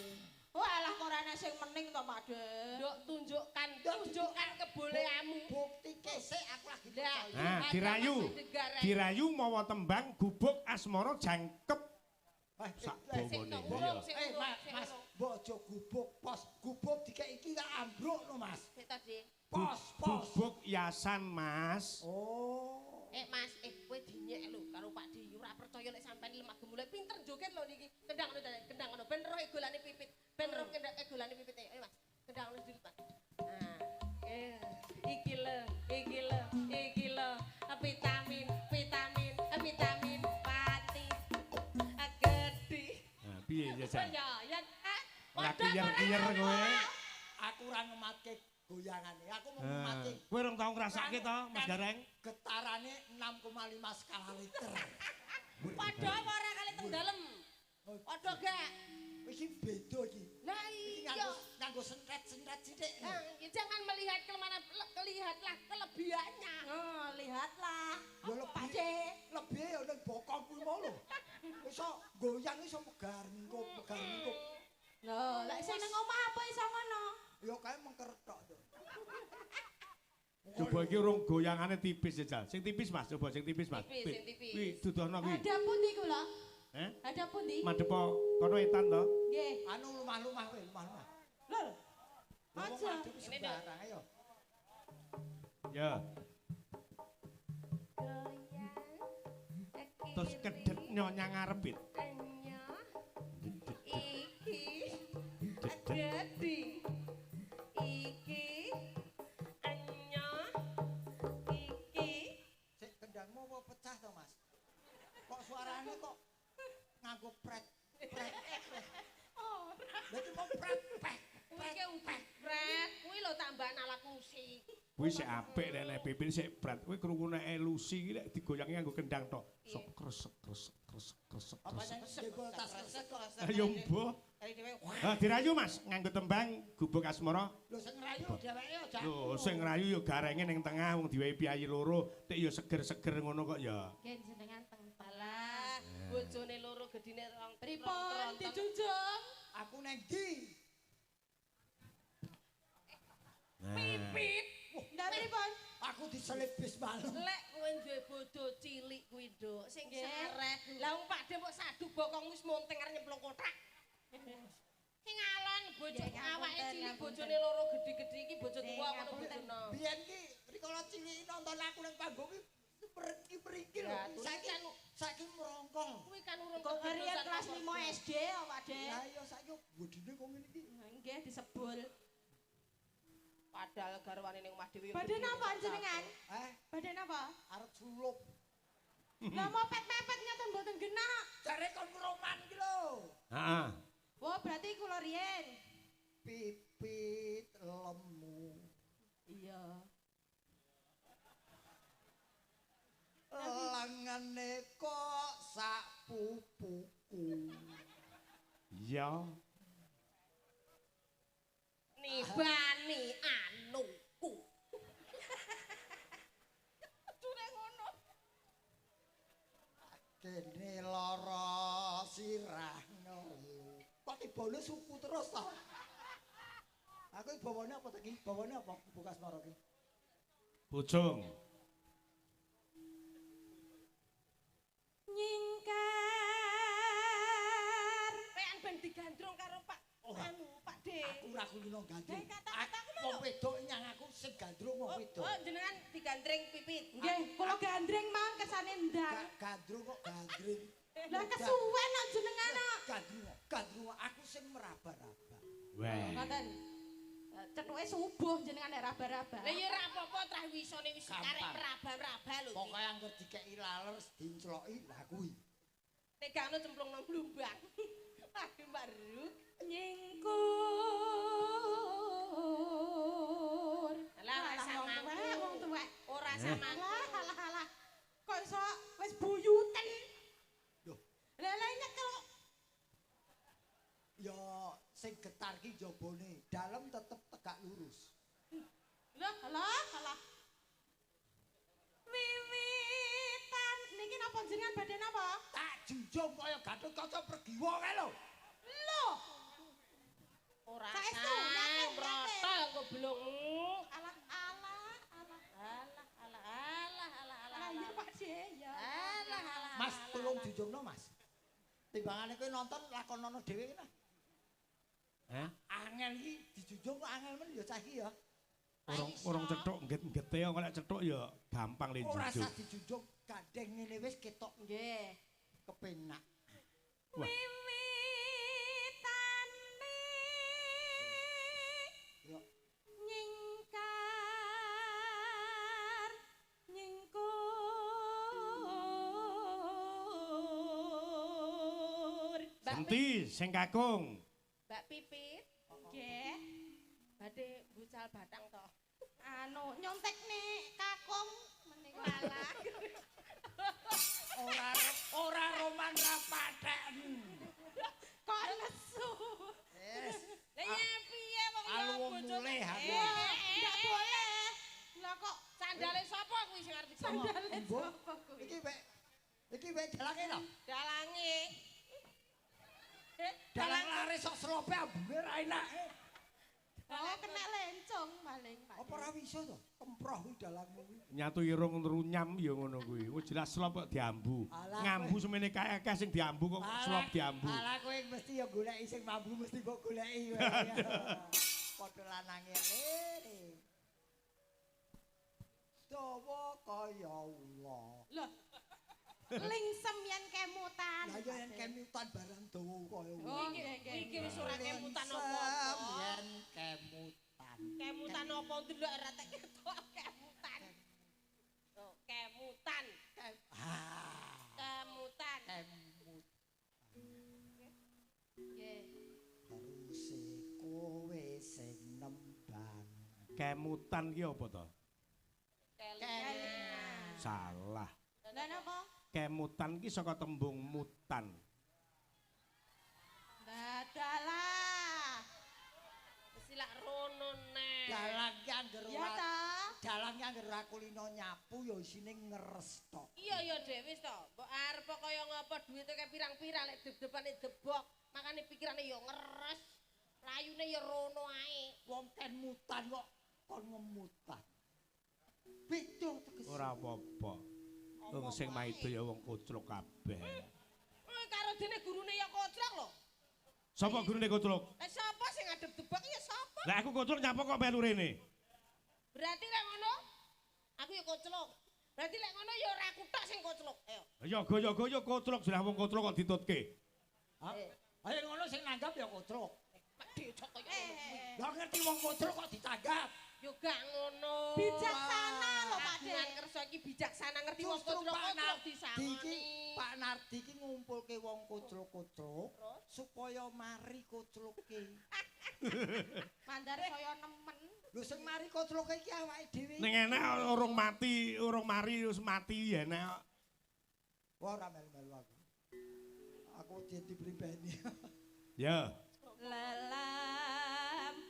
Oh alah kok ora ana sing mening to Pak De. Nduk tunjukkan, tunjukkan kebolehanmu. Bukti kesik aku lagi percaya. Nah, dirayu. Dirayu mawa tembang gubuk asmara jangkep. Sak bawane. Mas, mbok aja gubuk pos, gubuk dikek iki gak ambruk lho Mas. Sik to, Dik. Pos, pos. Gubuk yasan, Mas. Oh. Mas, kowe dinyek lho karo Pak Di, ora percaya lek sampean lemah gemulai pinter joget lho niki. Kendang ngono, kendang ngono ben roh egolane pipit. Ben roh kendang egolane pipit. Ayo Mas, kendang ngono dulu, Mas. Nah, iki lho, iki lho, iki lho, vitamin, vitamin, vitamin pati. Gedhi. Nah, piye jajal? Ya, ya. Ora kiyer-kiyer kowe. Aku ora ngematke goyangane. Aku mau ngematke. Kowe rong tau ngrasake to, Mas Gareng? Getarane 6,5 skala liter. Padha apa ora kali teng dalem? Padha gak? Iki beda iki. Lah iya. Nganggo sentret-sentret sithik. Jangan melihat kelemahan, lihatlah kelebihannya. Oh, lihatlah. Ya lebih, lebih ya ning bokong kuwi mau lho. Iso goyang iso megar mingkup, megar mingkup. Lho, lek sing nang omah apa iso ngono? Ya kae mengker tok to. Coba iki urung goyangane tipis jajal. Sing tipis Mas, coba sing tipis Mas. Tipis, sing tipis. Kuwi dudohno kuwi. Ada pundi kula? Heh? Ada pundi? Madhepo kono etan to? Nggih. Anu lumah-lumah kowe, lumah-lumah. Lho. Aja. Sembarang ayo. Ya. Terus kedhet nyonyang ngarepit. Iki gedhi. Iki anyo iki. Sik kendangmu apa pecah to, Mas? Kok suarane kok nganggo pret pret. Oh, Kuwi sik apik nek Pipit sik brat. Kuwi krungu nek Lucy iki nek digoyangi nganggo kendang tok. Sok kresek kresek kresek kresek. Apa jebol tas kresek kok. Ayo mbuh. Ha dirayu Mas nganggo tembang Gubuk Asmara. Lho sing ngrayu dheweke aja. Lho sing ngrayu ya garenge ning tengah wong diwehi piyayi loro, tik ya seger-seger ngono kok ya. Nggih jenengan teng Alah, bojone loro gedine rong. Pripun dijunjung? Aku neng ndi? Pipit. Ndak pripun? Aku diselip bis malam. Lek kowe duwe bojo cilik kuwi, Nduk, sing sereh. Lah wong Pakde mbok sadu bokong wis monteng arep nyemplung kothak. Sing alon bojo awake cilik bojone loro gedhe-gedhe iki bojo tuwa ngono bojono. Biyen ki rikala cilik nonton aku nang panggung ki mriki-mriki lho. Saiki mrongkong. Kuwi kan urung kok riyen kelas 5 SD kok Pakde. Lah iya saiki bodine kok ngene iki. Nggih disebul. Padahal garwane ning omah dhewe. Badhe napa jenengan? Badhe napa? Arep sulup. Lah mepet-mepet nyata mboten genah. Jare kon roman ki lho. Heeh. Wah, berarti kula riyen. Pipit lemu. Iya. Lengene kok sak pupuku. Iya. Nibani anuku. Jure ngono. Kene lara sirah ngelu. Kok tibane suku terus ta? Aku bawane apa ta iki? Bawane apa Gubuk Asmara ki? Bojong. Nyingkar. Pean ben digandrung karo Pak anu Pak D. Aku ora kulino gandrung. Wong wedok nyang aku sing gandrung wong wedok. Oh, jenengan digandreng Pipit. Nggih, kula gandreng mang kesane ndang. Gandrung kok gandreng. Lah kesuwen kok jenengan kok. Gandrung, gandrung aku sing meraba-raba. Weh. Ngoten. Cethuke subuh jenengan nek raba-raba. Lah ya ora apa-apa trah wisone wis karek meraba-raba lho. Pokoke angger dikeki laler dincloki lah kuwi. Nek gak ono cemplungno blumbang. Aduh Mbak Ruk. Nyingkur. Lah ora samangku wong tuwek. Ora samangku. Alah alah. Kok iso wis buyuten. Lho. Lah lah nyekel. Ya sing getar ki jabone, dalem tetep tegak lurus. Lah alah alah. Wiwitan niki napa jenengan badhe napa? Tak junjung kaya Gatotkaca Pergiwa kae lho. Lho. Ora saestu mrotol engko belungmu. Alah alah alah alah alah alah alah alah. Iya Pak De ya. Alah alah. Mas tolong junjungno Mas. Timbangane kowe nonton lakonono dhewe ki nah. Hah? Angel iki dijunjung kok angel men ya cah iki ya. Urung cethuk ngget-nggete kok nek cethuk ya gampang le Ora junjung. usah dijunjung, gandeng ngene wis ketok nggih. Kepenak. Wah. Wiwitane Yo nyingkar nyingkur. Senti sing kakung. Mbak Pipit, nggih. Badhe bucal batang to. Anu nyontekne kakung menika. Alah. Ora roman ra patheken. Kok nesu. Wis. Lah ya piye wong ya bojone. Ndak boleh. Lah kok sandale sapa kuwi sing arep digawa? Sandale sapa kuwi? Iki wek dalange to? Dalange. Dalang laris sok slope ambune ra enak. Oh, kena lencong paling Pak. Apa ora iso to? Kemproh kuwi dalangmu kuwi. Nyatu irung runyam ya ngono kuwi. Wis jelas slop kok diambu. Ngambu semene kae akeh sing diambu kok slop diambu. Alah kowe mesti ya goleki sing mambu mesti mbok goleki kowe. Padha lanange rene. Dawa kaya ula. Lho. Lingsem yen kemutan. Lah ya yen kemutan barang dawa kaya ula. Oh nggih nggih. Iki wis ora kemutan apa-apa. Yen kemutan. Kemutan apa ndelok ora tek ketok kemutan. Oh, kemutan. Kemutan. Kemut. Nggih. Terus kowe sing nembang. Kemutan ki apa to? Salah. Lah napa? Kemutan ki saka tembung mutan. Dadalah. Mesti lak rono neh. Dalang ki angger Ya ora ta? dalang ki angger ora kulino nyapu ya isine ngeres tok. Iya ya Dek wis to. Mbok arep kaya ngapa duwite kaya pirang-pirang lek dep-depane debok, makane pikirane ya ngeres. Layune ya rono ae. Wong ken mutan kok kon ngemutan. Beda tegese. Ora apa-apa. Wong sing maido ya wong koclok kabeh. Eh karo dene gurune ya koclok lho. Sapa gurune koclok? Lah sapa sing ngadep debok ya sapa? Lah aku koclok nyapa kok melu rene? Berarti lek ngono aku ya koclok. Berarti lek ngono ya ora aku tok sing koclok. Ayo. Ya goyo-goyo koclok jelas wong koclok kok ditutke. Ha? Ayo ngono sing nanggap ya koclok. Mak decok kaya ngono kuwi. Lah ngerti wong koclok kok ditanggap. Yo gak ngono. Bijaksana lho Pak De. Kagungan kersa iki bijaksana ngerti wong Justru koclok Pak koclok Nardi iki, disangoni. Pak Nardi iki ngumpulke wong koclok-koclok supaya mari kocloke. Mandar saya nemen. Lho sing mari kocloke iki awake dhewe. Ning enek urung mati, urung mari wis mati ya enek. Wah ora melu-melu aku. Aku dadi pribadi. Ya.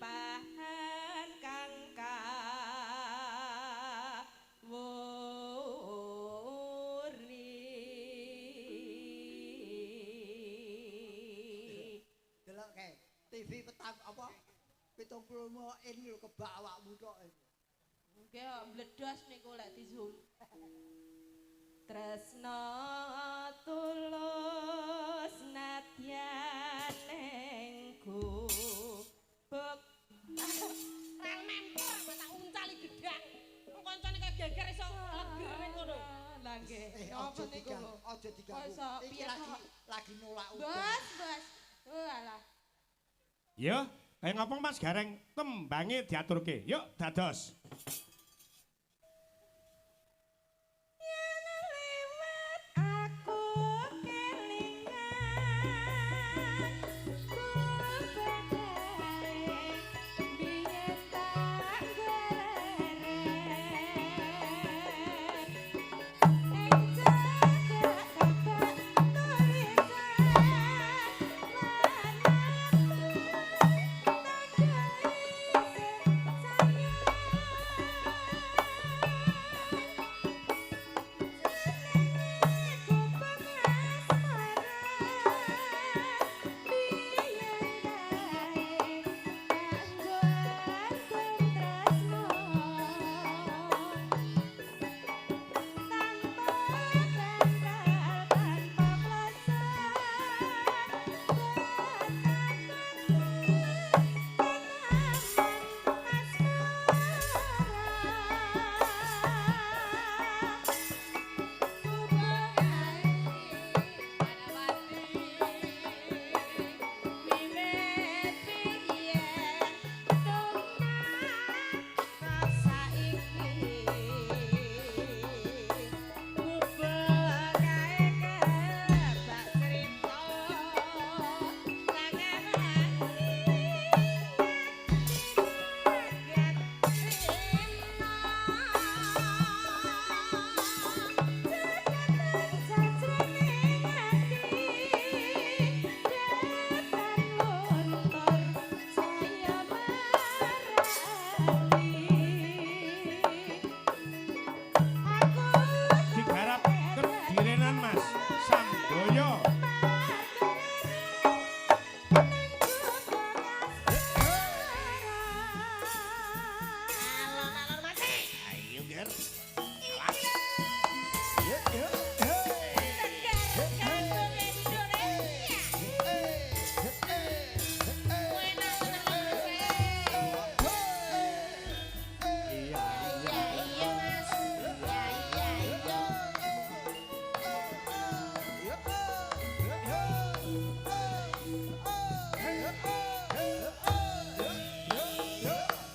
Lelampahan kang kawuri. Delok kae, TV petang apa 75 in lho kebak awakmu tok. Nggih mbledos niku lek di zoom. Tresno tulus nadyan ing gubuk. Rel mempor tak uncali gedang. Wong kancane kaya geger iso leger ning ngono. Lah nggih. Eh Napa aja niku? diganggu, aja diganggu. Masa, Iki piye lagi kok? lagi nolak udan. Bos, bos. Oh alah. Ya, kaya ngapa Mas Gareng tembange diaturke. Yuk dados. Yen lewat aku kelingan kubadae biyen tak golek ing cedhak kabak tulisan Digarap kedirenan Mas Samboyo. Alon-alon mati. Ayo Ger. Tegar kanggo Indonesia. Enak tenan Mas. Iya, iya. Iya Mas. Iya iya iya.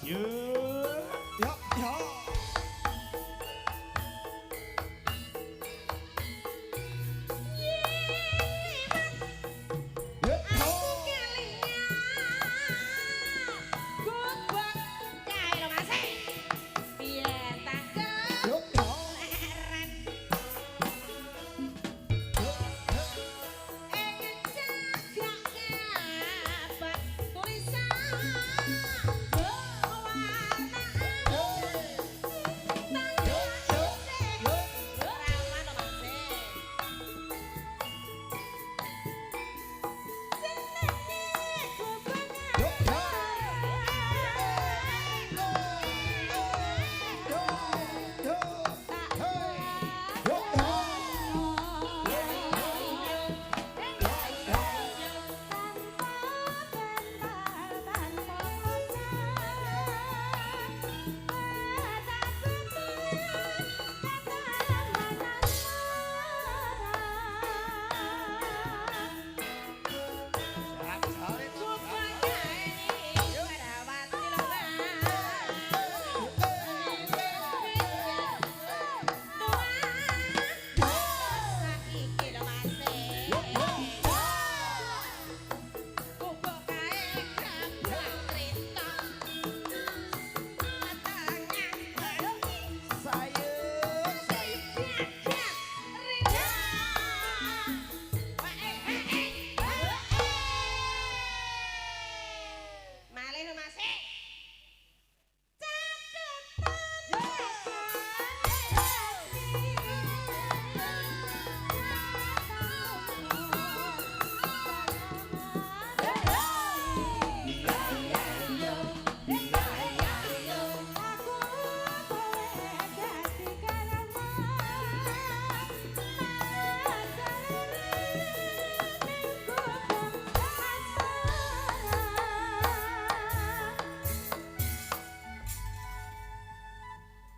Yo. Ya, ya. Aku kelingan. Gubuk kae lho Mas. Piye tak Yo, yo. keren.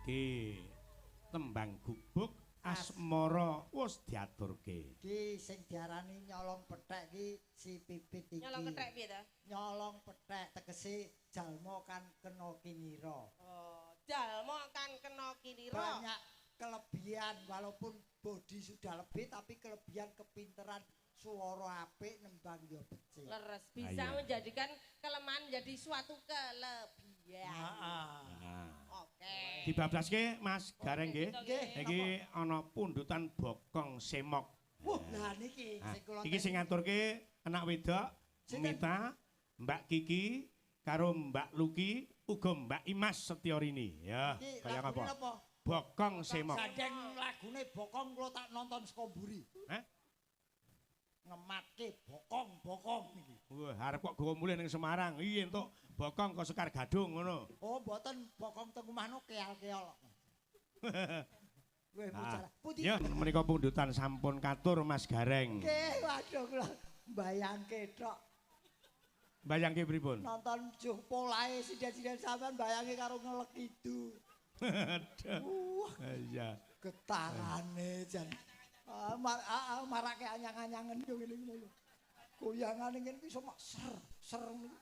Iki tembang gubuk asmara wis diaturke. Iki sing diarani nyolong pethek iki si Pipit iki. Nyolong kethek piye ta? Nyolong pethek tegese jalma kan kena kinira. Oh, jalma kan kena kinira. Banyak kelebihan walaupun bodi sudah lebih tapi kelebihan kepinteran suara apik nembang ya becik. Leres bisa menjadikan kelemahan menjadi suatu kelebihan. Heeh. Oke. Dibablaske Mas Gareng nggih. Nggih. Iki ana pundutan bokong semok. Wah, lah niki sing kula iki sing ngaturke anak wedok Mita, Mbak Kiki karo Mbak Luki uga Mbak Imas Setyorini. Ya, kaya apa? Bokong semok. Gandeng lagune bokong kula tak nonton saka mburi. Hah? Ngematke bokong-bokong niki. Wah, arep kok gawa mulih ning Semarang. Iya entuk bokong kok Sekar Gadung ngono. Oh, mboten bokong teng omahno keal-keol. Weh, bicara. Pundi? Ya, menika pundutan sampun katur Mas Gareng. Nggih, waduh kula mbayangke tok. Mbayangke pripun? Nonton juh polahe sinden-sinden sampean mbayangke karo ngelek idu. Aduh. Iya. Getarane jan. Marake anyang-anyangen yo ngene iki lho. Goyangane ngene iki iso mak ser ser niku.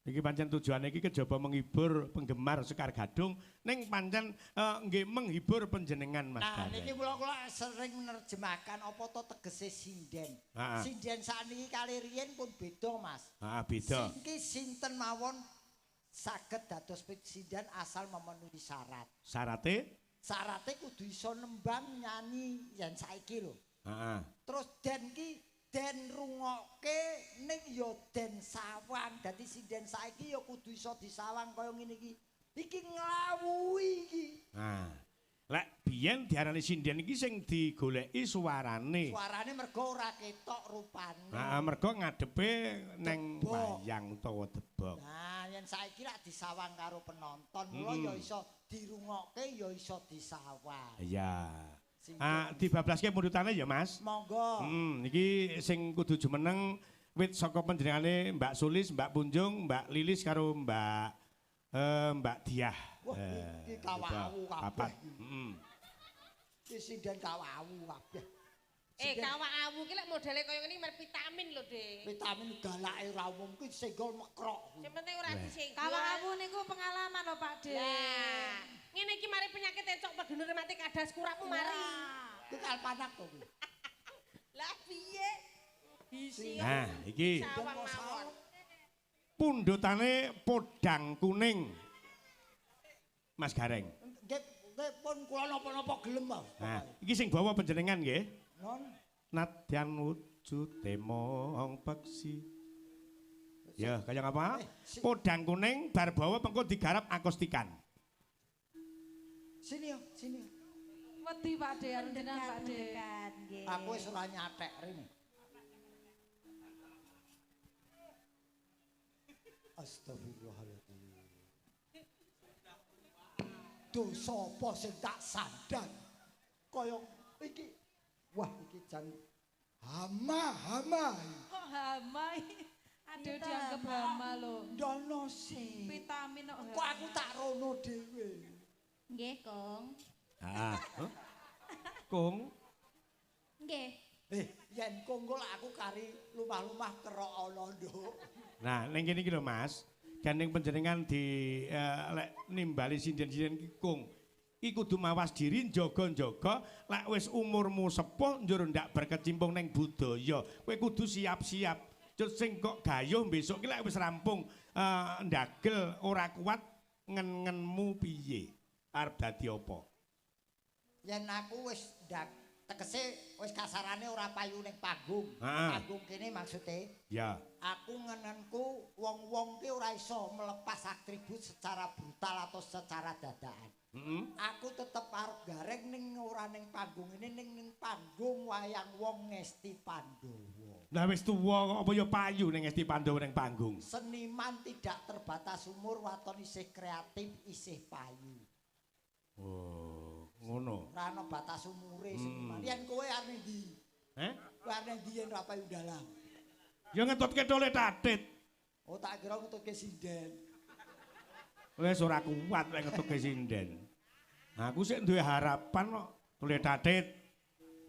Iki pancen tujuane iki kejaba menghibur penggemar Sekar Gadung ning pancen nggih menghibur panjenengan Mas Nah Gareng. niki kula kula sering menerjemahkan apa to tegese sinden. Sinden sakniki kali riyen pun beda Mas. Heeh, beda. Sing sinten mawon saged dados sinden asal memenuhi syarat. Syarate? Syarate kudu iso nembang nyanyi yen saiki lho. Heeh. Terus den ki den rungokke ning ya den sawang. Dadi sinden saiki ya kudu iso disawang kaya ngene iki. Iki nglawuhi iki. Nah, lek biyen diarani sinden iki sing digoleki suarane. Suarane mergo ora ketok rupane. Heeh, mergo ngadepe neng wayang utawa debok. Nah, yen saiki lak disawang karo penonton, mula ya iso dirungokke ya iso disawang. Iya. Ah, dibablaske pundutane ya, Mas. Monggo. Iki sing kudu jumeneng wit saka panjenengane Mbak Sulis, Mbak Punjung, Mbak Lilis karo Mbak Mbak Diah. Wah, iki kawawu kabeh. Iki sinden kawawu kabeh. Kawawu ki lek modele kaya ngene mer vitamin lho, Dik. Vitamin galake ora umum ki senggol mekrok. Sing penting ora disenggol. Kawawu niku pengalaman lho, Pak Dik. Lah, ngene iki mari penyakit encok pegenur mati kadas kurapmu mari. Kuwi kalpanak to kuwi. Lah piye? Bisi. Nah, iki pundutane podang kuning. Mas Gareng. Nggih, pun kula napa-napa gelem, Mas. Nah, iki sing bawa panjenengan nggih. Non. Nadyan wujude mong peksi. Ya, kaya ngapa? Podang kuning bar bawa pengko digarap akustikan. Sini yo, sini. Wedi Pak De, jenengan Pak De. Aku wis ora nyatek rene. Astagfirullahaladzim. Dosa apa sing tak sandang? Kaya iki. Wah, iki jan hama-hama. Kok hama? Aduh, dianggap hama lho. Ndono sih. Vitamin kok. Kok aku tak rono dhewe. Nggih, Kong. Heeh. Kong. Nggih. Yen Kong kok aku kari lumah-lumah kerok ana, Nduk. Nah, ning kene iki lho, Mas. Gandeng panjenengan di lek nimbali sinden-sinden iki Kong. Iki kudu mawas diri njaga-njaga lek wis umurmu sepuh njur ndak berkecimpung ning budaya. Kowe kudu siap-siap. Cut sing kok gayuh besok ki lek wis rampung ndagel ora kuat ngen-ngenmu piye? Arep dadi apa? Yen aku wis ndak tegese wis kasarane ora payu ning panggung. Panggung kene maksude. Ya. Aku ngenenku wong-wong ki ora iso melepas atribut secara brutal atau secara dadakan. Aku tetep arep gareng ning ora ning panggung ini ning panggung wayang wong Ngesti Pandowo. Lah wis tuwa kok apa ya payu ning Ngesti Pandowo ning panggung. Seniman tidak terbatas umur, waton isih kreatif, isih payu. Oh, ngono. Ora ana batas umure seniman. Yen kowe arep ndi? Heh? Kowe arep ndi yen ora payu dalang? Ya ngetutke tole tatit. Oh, tak kira ngetutke sinden. Wis ora kuat lek ngetutke sinden. Aku sik duwe harapan kok. Tule tatit.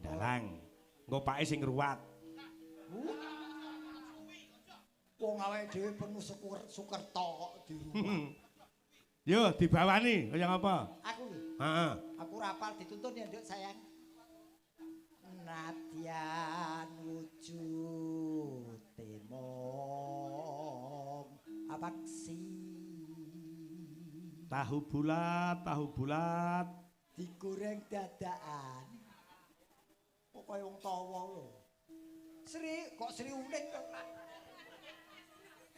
Dalang. Engko pake sing ngruwat. Wong awake dhewe penuh sukerta kok diruwat. Yo dibawani kaya ngapa? Aku lho. Heeh. Aku rapal dituntun ya, Nduk sayang. Nadyan wujud mung apaksi. Tahu bulat, tahu bulat digoreng dadakan. Kok kaya wong tawa lho. Sri kok Sri Uning kok.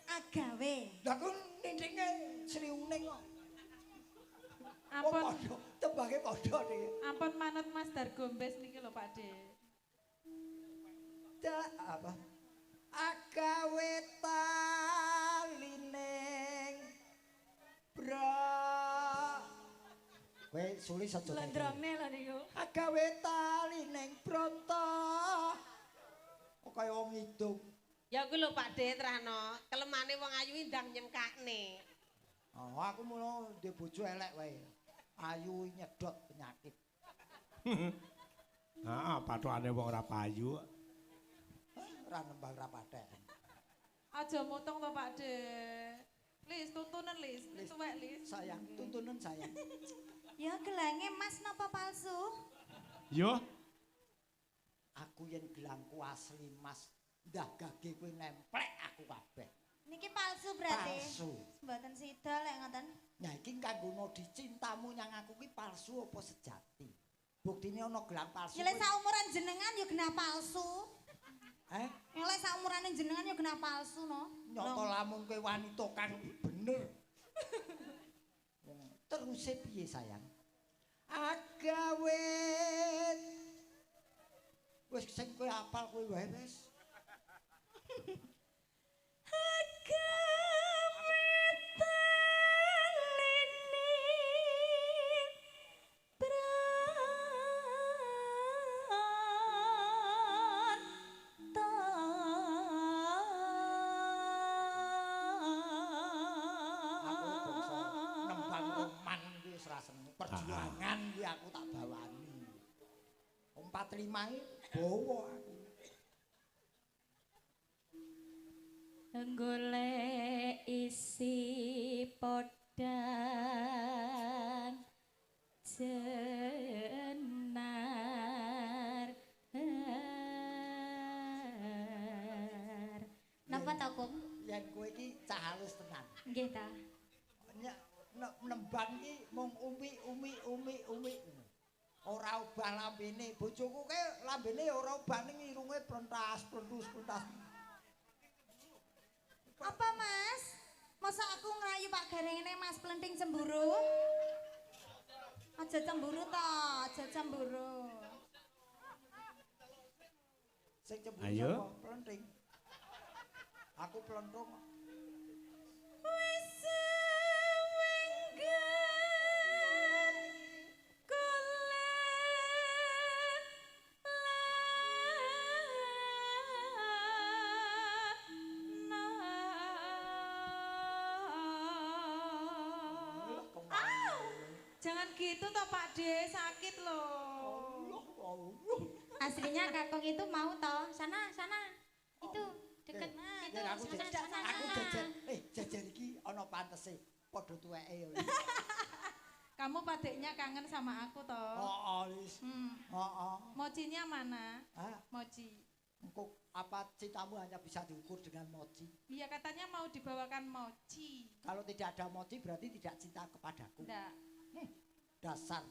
Agawe. Lah ku nindinge Sri Uning kok. Ampun padha, tembange padha niki. Ampun manut Mas Dargombes niki lho Pak De. Da apa? Agawe talining bra. Kowe sulis aja. Lendrongne lho niku. Agawe talining bronto. Kok kaya wong ngidung. Ya kuwi lho Pak De Trahno, kelemane wong ayu ndang nyengkakne. Oh, aku mulo ndek bojo elek wae. Ayu nyedot penyakit. Heeh, pathokane wong ora payu. Ora nembang ra pathek. Aja motong to Pak De. Lis tuntunan Lis, tuwek Lis. Sayang, tuntunan sayang. Ya gelange Mas napa palsu? Yo. Aku yen gelangku asli Mas, ndah gage kowe nemplek aku kabeh. Niki palsu berarti. Palsu. Mboten sida lek ngoten. Nah iki kanggo nodi cintamu nyang aku ki palsu apa sejati? Buktine ana gelang palsu. Ya lek saumuran jenengan ya genah palsu. Eh? Lek saumurane jenengan ya genah palsu no. Nyata lamun kowe wanita kang bener. Teruse piye sayang? Agawe wis sing kowe apal kowe wae wis. Agawe talining bronto. Aku bangsa nembang roman kuwi wis ra seneng. Perjuangan kuwi aku tak bawani. 45 iki bawa aku. Golek isi podang jenar. Napa to, Kung? Yen kowe iki cah halus tenan. Nggih ta. Nembang iki mung umi umi umi umi. Ora obah lambene. Bojoku kae lambene ora obah ning irunge prentas prentus prentas. Apa Mas? Masa aku ngerayu Pak Garengene Mas Plenting cemburu? Aja cemburu to, aja cemburu. Sing cemburu sapa? Plenting. Aku plentung. Wis wengget Jangan gitu toh Pak De, sakit loh. Aslinya Kakung itu mau toh, sana sana. Itu deket itu aku sana, sana, aku sana. Jajar, jajar iki ana pantese, padha tuweke ya. Kamu padeknya kangen sama aku toh. Heeh, Lis. Heeh. Mochinya mana? Hah? Mochi. Engko apa cintamu hanya bisa diukur dengan mochi? Iya, katanya mau dibawakan mochi. Kalau tidak ada mochi berarti tidak cinta kepadaku. Enggak. Dasar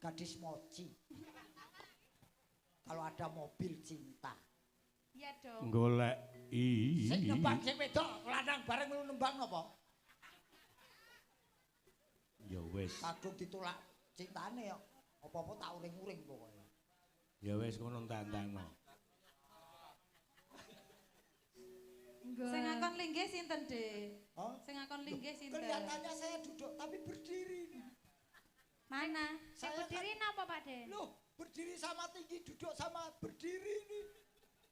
gadis mochi. Kalau ada mobil cinta. Iya dong. Golek i. Sing nembang sing wedok lanang bareng lu nembang napa? Ya wis. Kadung ditolak cintane kok. Apa-apa tak uring-uring pokoke. Ya wis ngono entek-entekno. Sing ngakon linggih sinten, De? Hah? Sing ngakon linggih sinten? Kelihatannya saya duduk tapi berdiri nih. Mana? Saya berdiri kan, napa Pak De? Loh, berdiri sama tinggi, duduk sama berdiri nih.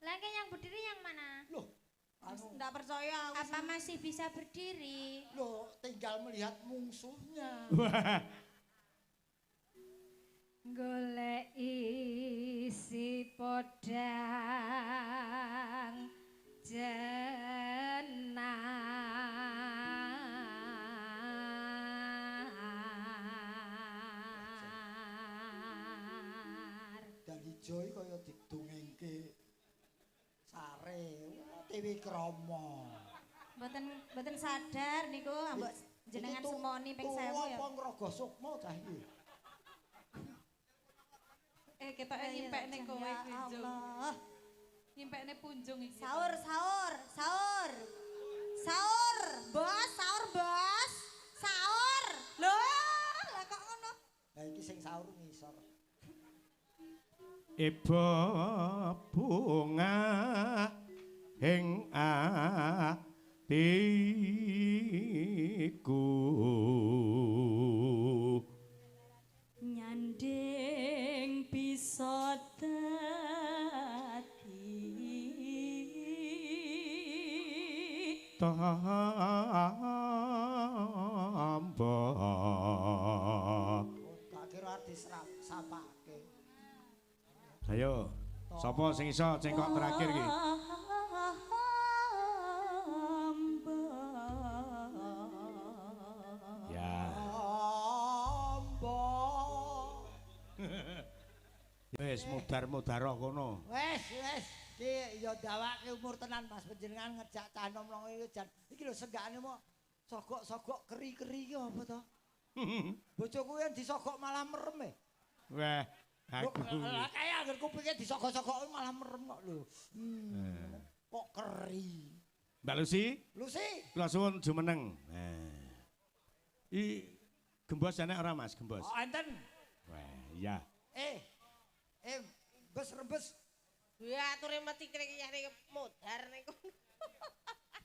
Lagi yang berdiri yang mana? Loh, anu. Nggak percaya aku. Apa masih bisa berdiri? Loh, tinggal melihat mungsuhnya. Golek isi podang jenar. Dari Joy kaya didongengke sare Tiwikrama. Mboten sadar niku ambok jenengan sumoni ping 1000 ya. Apa ngrogo sukma cah iki? Ketoke nyimpekne kowe iki, Jung. Allah. Nyimpekne punjung iki. Sahur, sahur, sahur. Sahur, Bos, sahur, Bos. Sahur. Lho, lah kok ngono? Lah iki sing sahur ngisor. Iba bunga ing atiku. Nyanding bisa dadi tamba. Tak kira disapake. Ayo, sapa sing iso cengkok terakhir iki? Ya. Wis mudar-mudar kono. Wis, wis. Iki ya dawake umur tenan Mas panjenengan ngejak cah nom iki jan. Iki lho senggakane mok sogok-sogok keri-keri iki apa to? Bojoku yen disogok malah merem e. Wah, aku. Lah kaya angger kupinge disogok-sogok malah merem kok lho. Kok keri. Mbak Lucy? Lucy. Kula suwun jumeneng. Nah. I gembos enek ora Mas, gembos? Oh, enten. Wah, iya. Bes rembes. Ya ature mesti kene modar niku.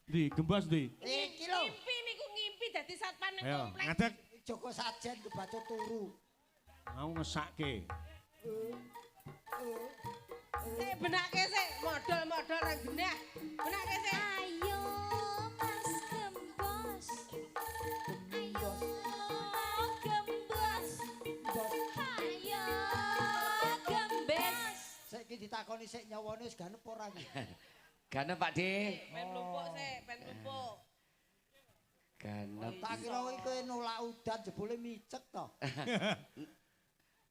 Ndi gembos ndi? Iki lho. Ngimpi niku ngimpi dadi satpam ning komplek. Ngadeg. Joko sajen kebacut turu. Mau ngesake. Sik benake sik modal-modal ra genah. Benake sik. Ayo Mas Gembos. Ayo Gembos. Ayo Gembes. Sik iki ditakoni sik nyawane wis ganep ora iki? Ganep Pak De. Ben lumpuk sik, ben lumpuk. Ganep. Tak kira kowe nolak udan jebule micek to.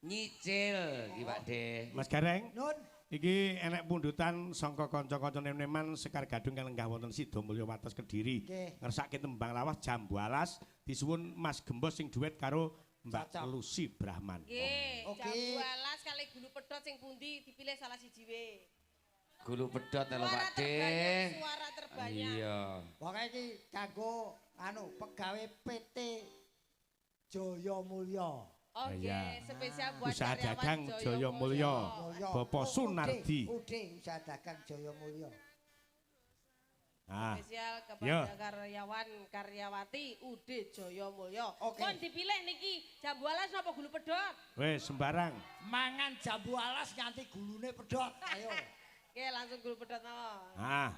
Nyicil iki Pak De. Mas Gareng. Nun. Iki enek pundutan sangka kanca-kanca nem-neman Sekar Gadung kang lenggah wonten Sidomulyo Wates Kediri. Ngersake tembang lawas Jambu Alas disuwun Mas Gembos sing duet karo Mbak Lucy Brahman. Nggih, Jambu Alas kali gulu pedhot sing pundi dipilih salah siji we. Gulu pedhot lho Pak De. Suara terbanyak. Iya. Pokoke iki kanggo anu pegawe PT Jaya Mulya. Oke, spesial buat usaha dagang Jaya Mulya. Bapak Sunardi. UD usaha dagang Jaya Mulya. Spesial kepada karyawan karyawati UD Jaya Mulya. Kon dipilih niki jambu alas napa gulu pedhot? Wes sembarang. Mangan jambu alas nganti gulune pedhot. Ayo. Oke, langsung gulu pedhot mawon. Ah.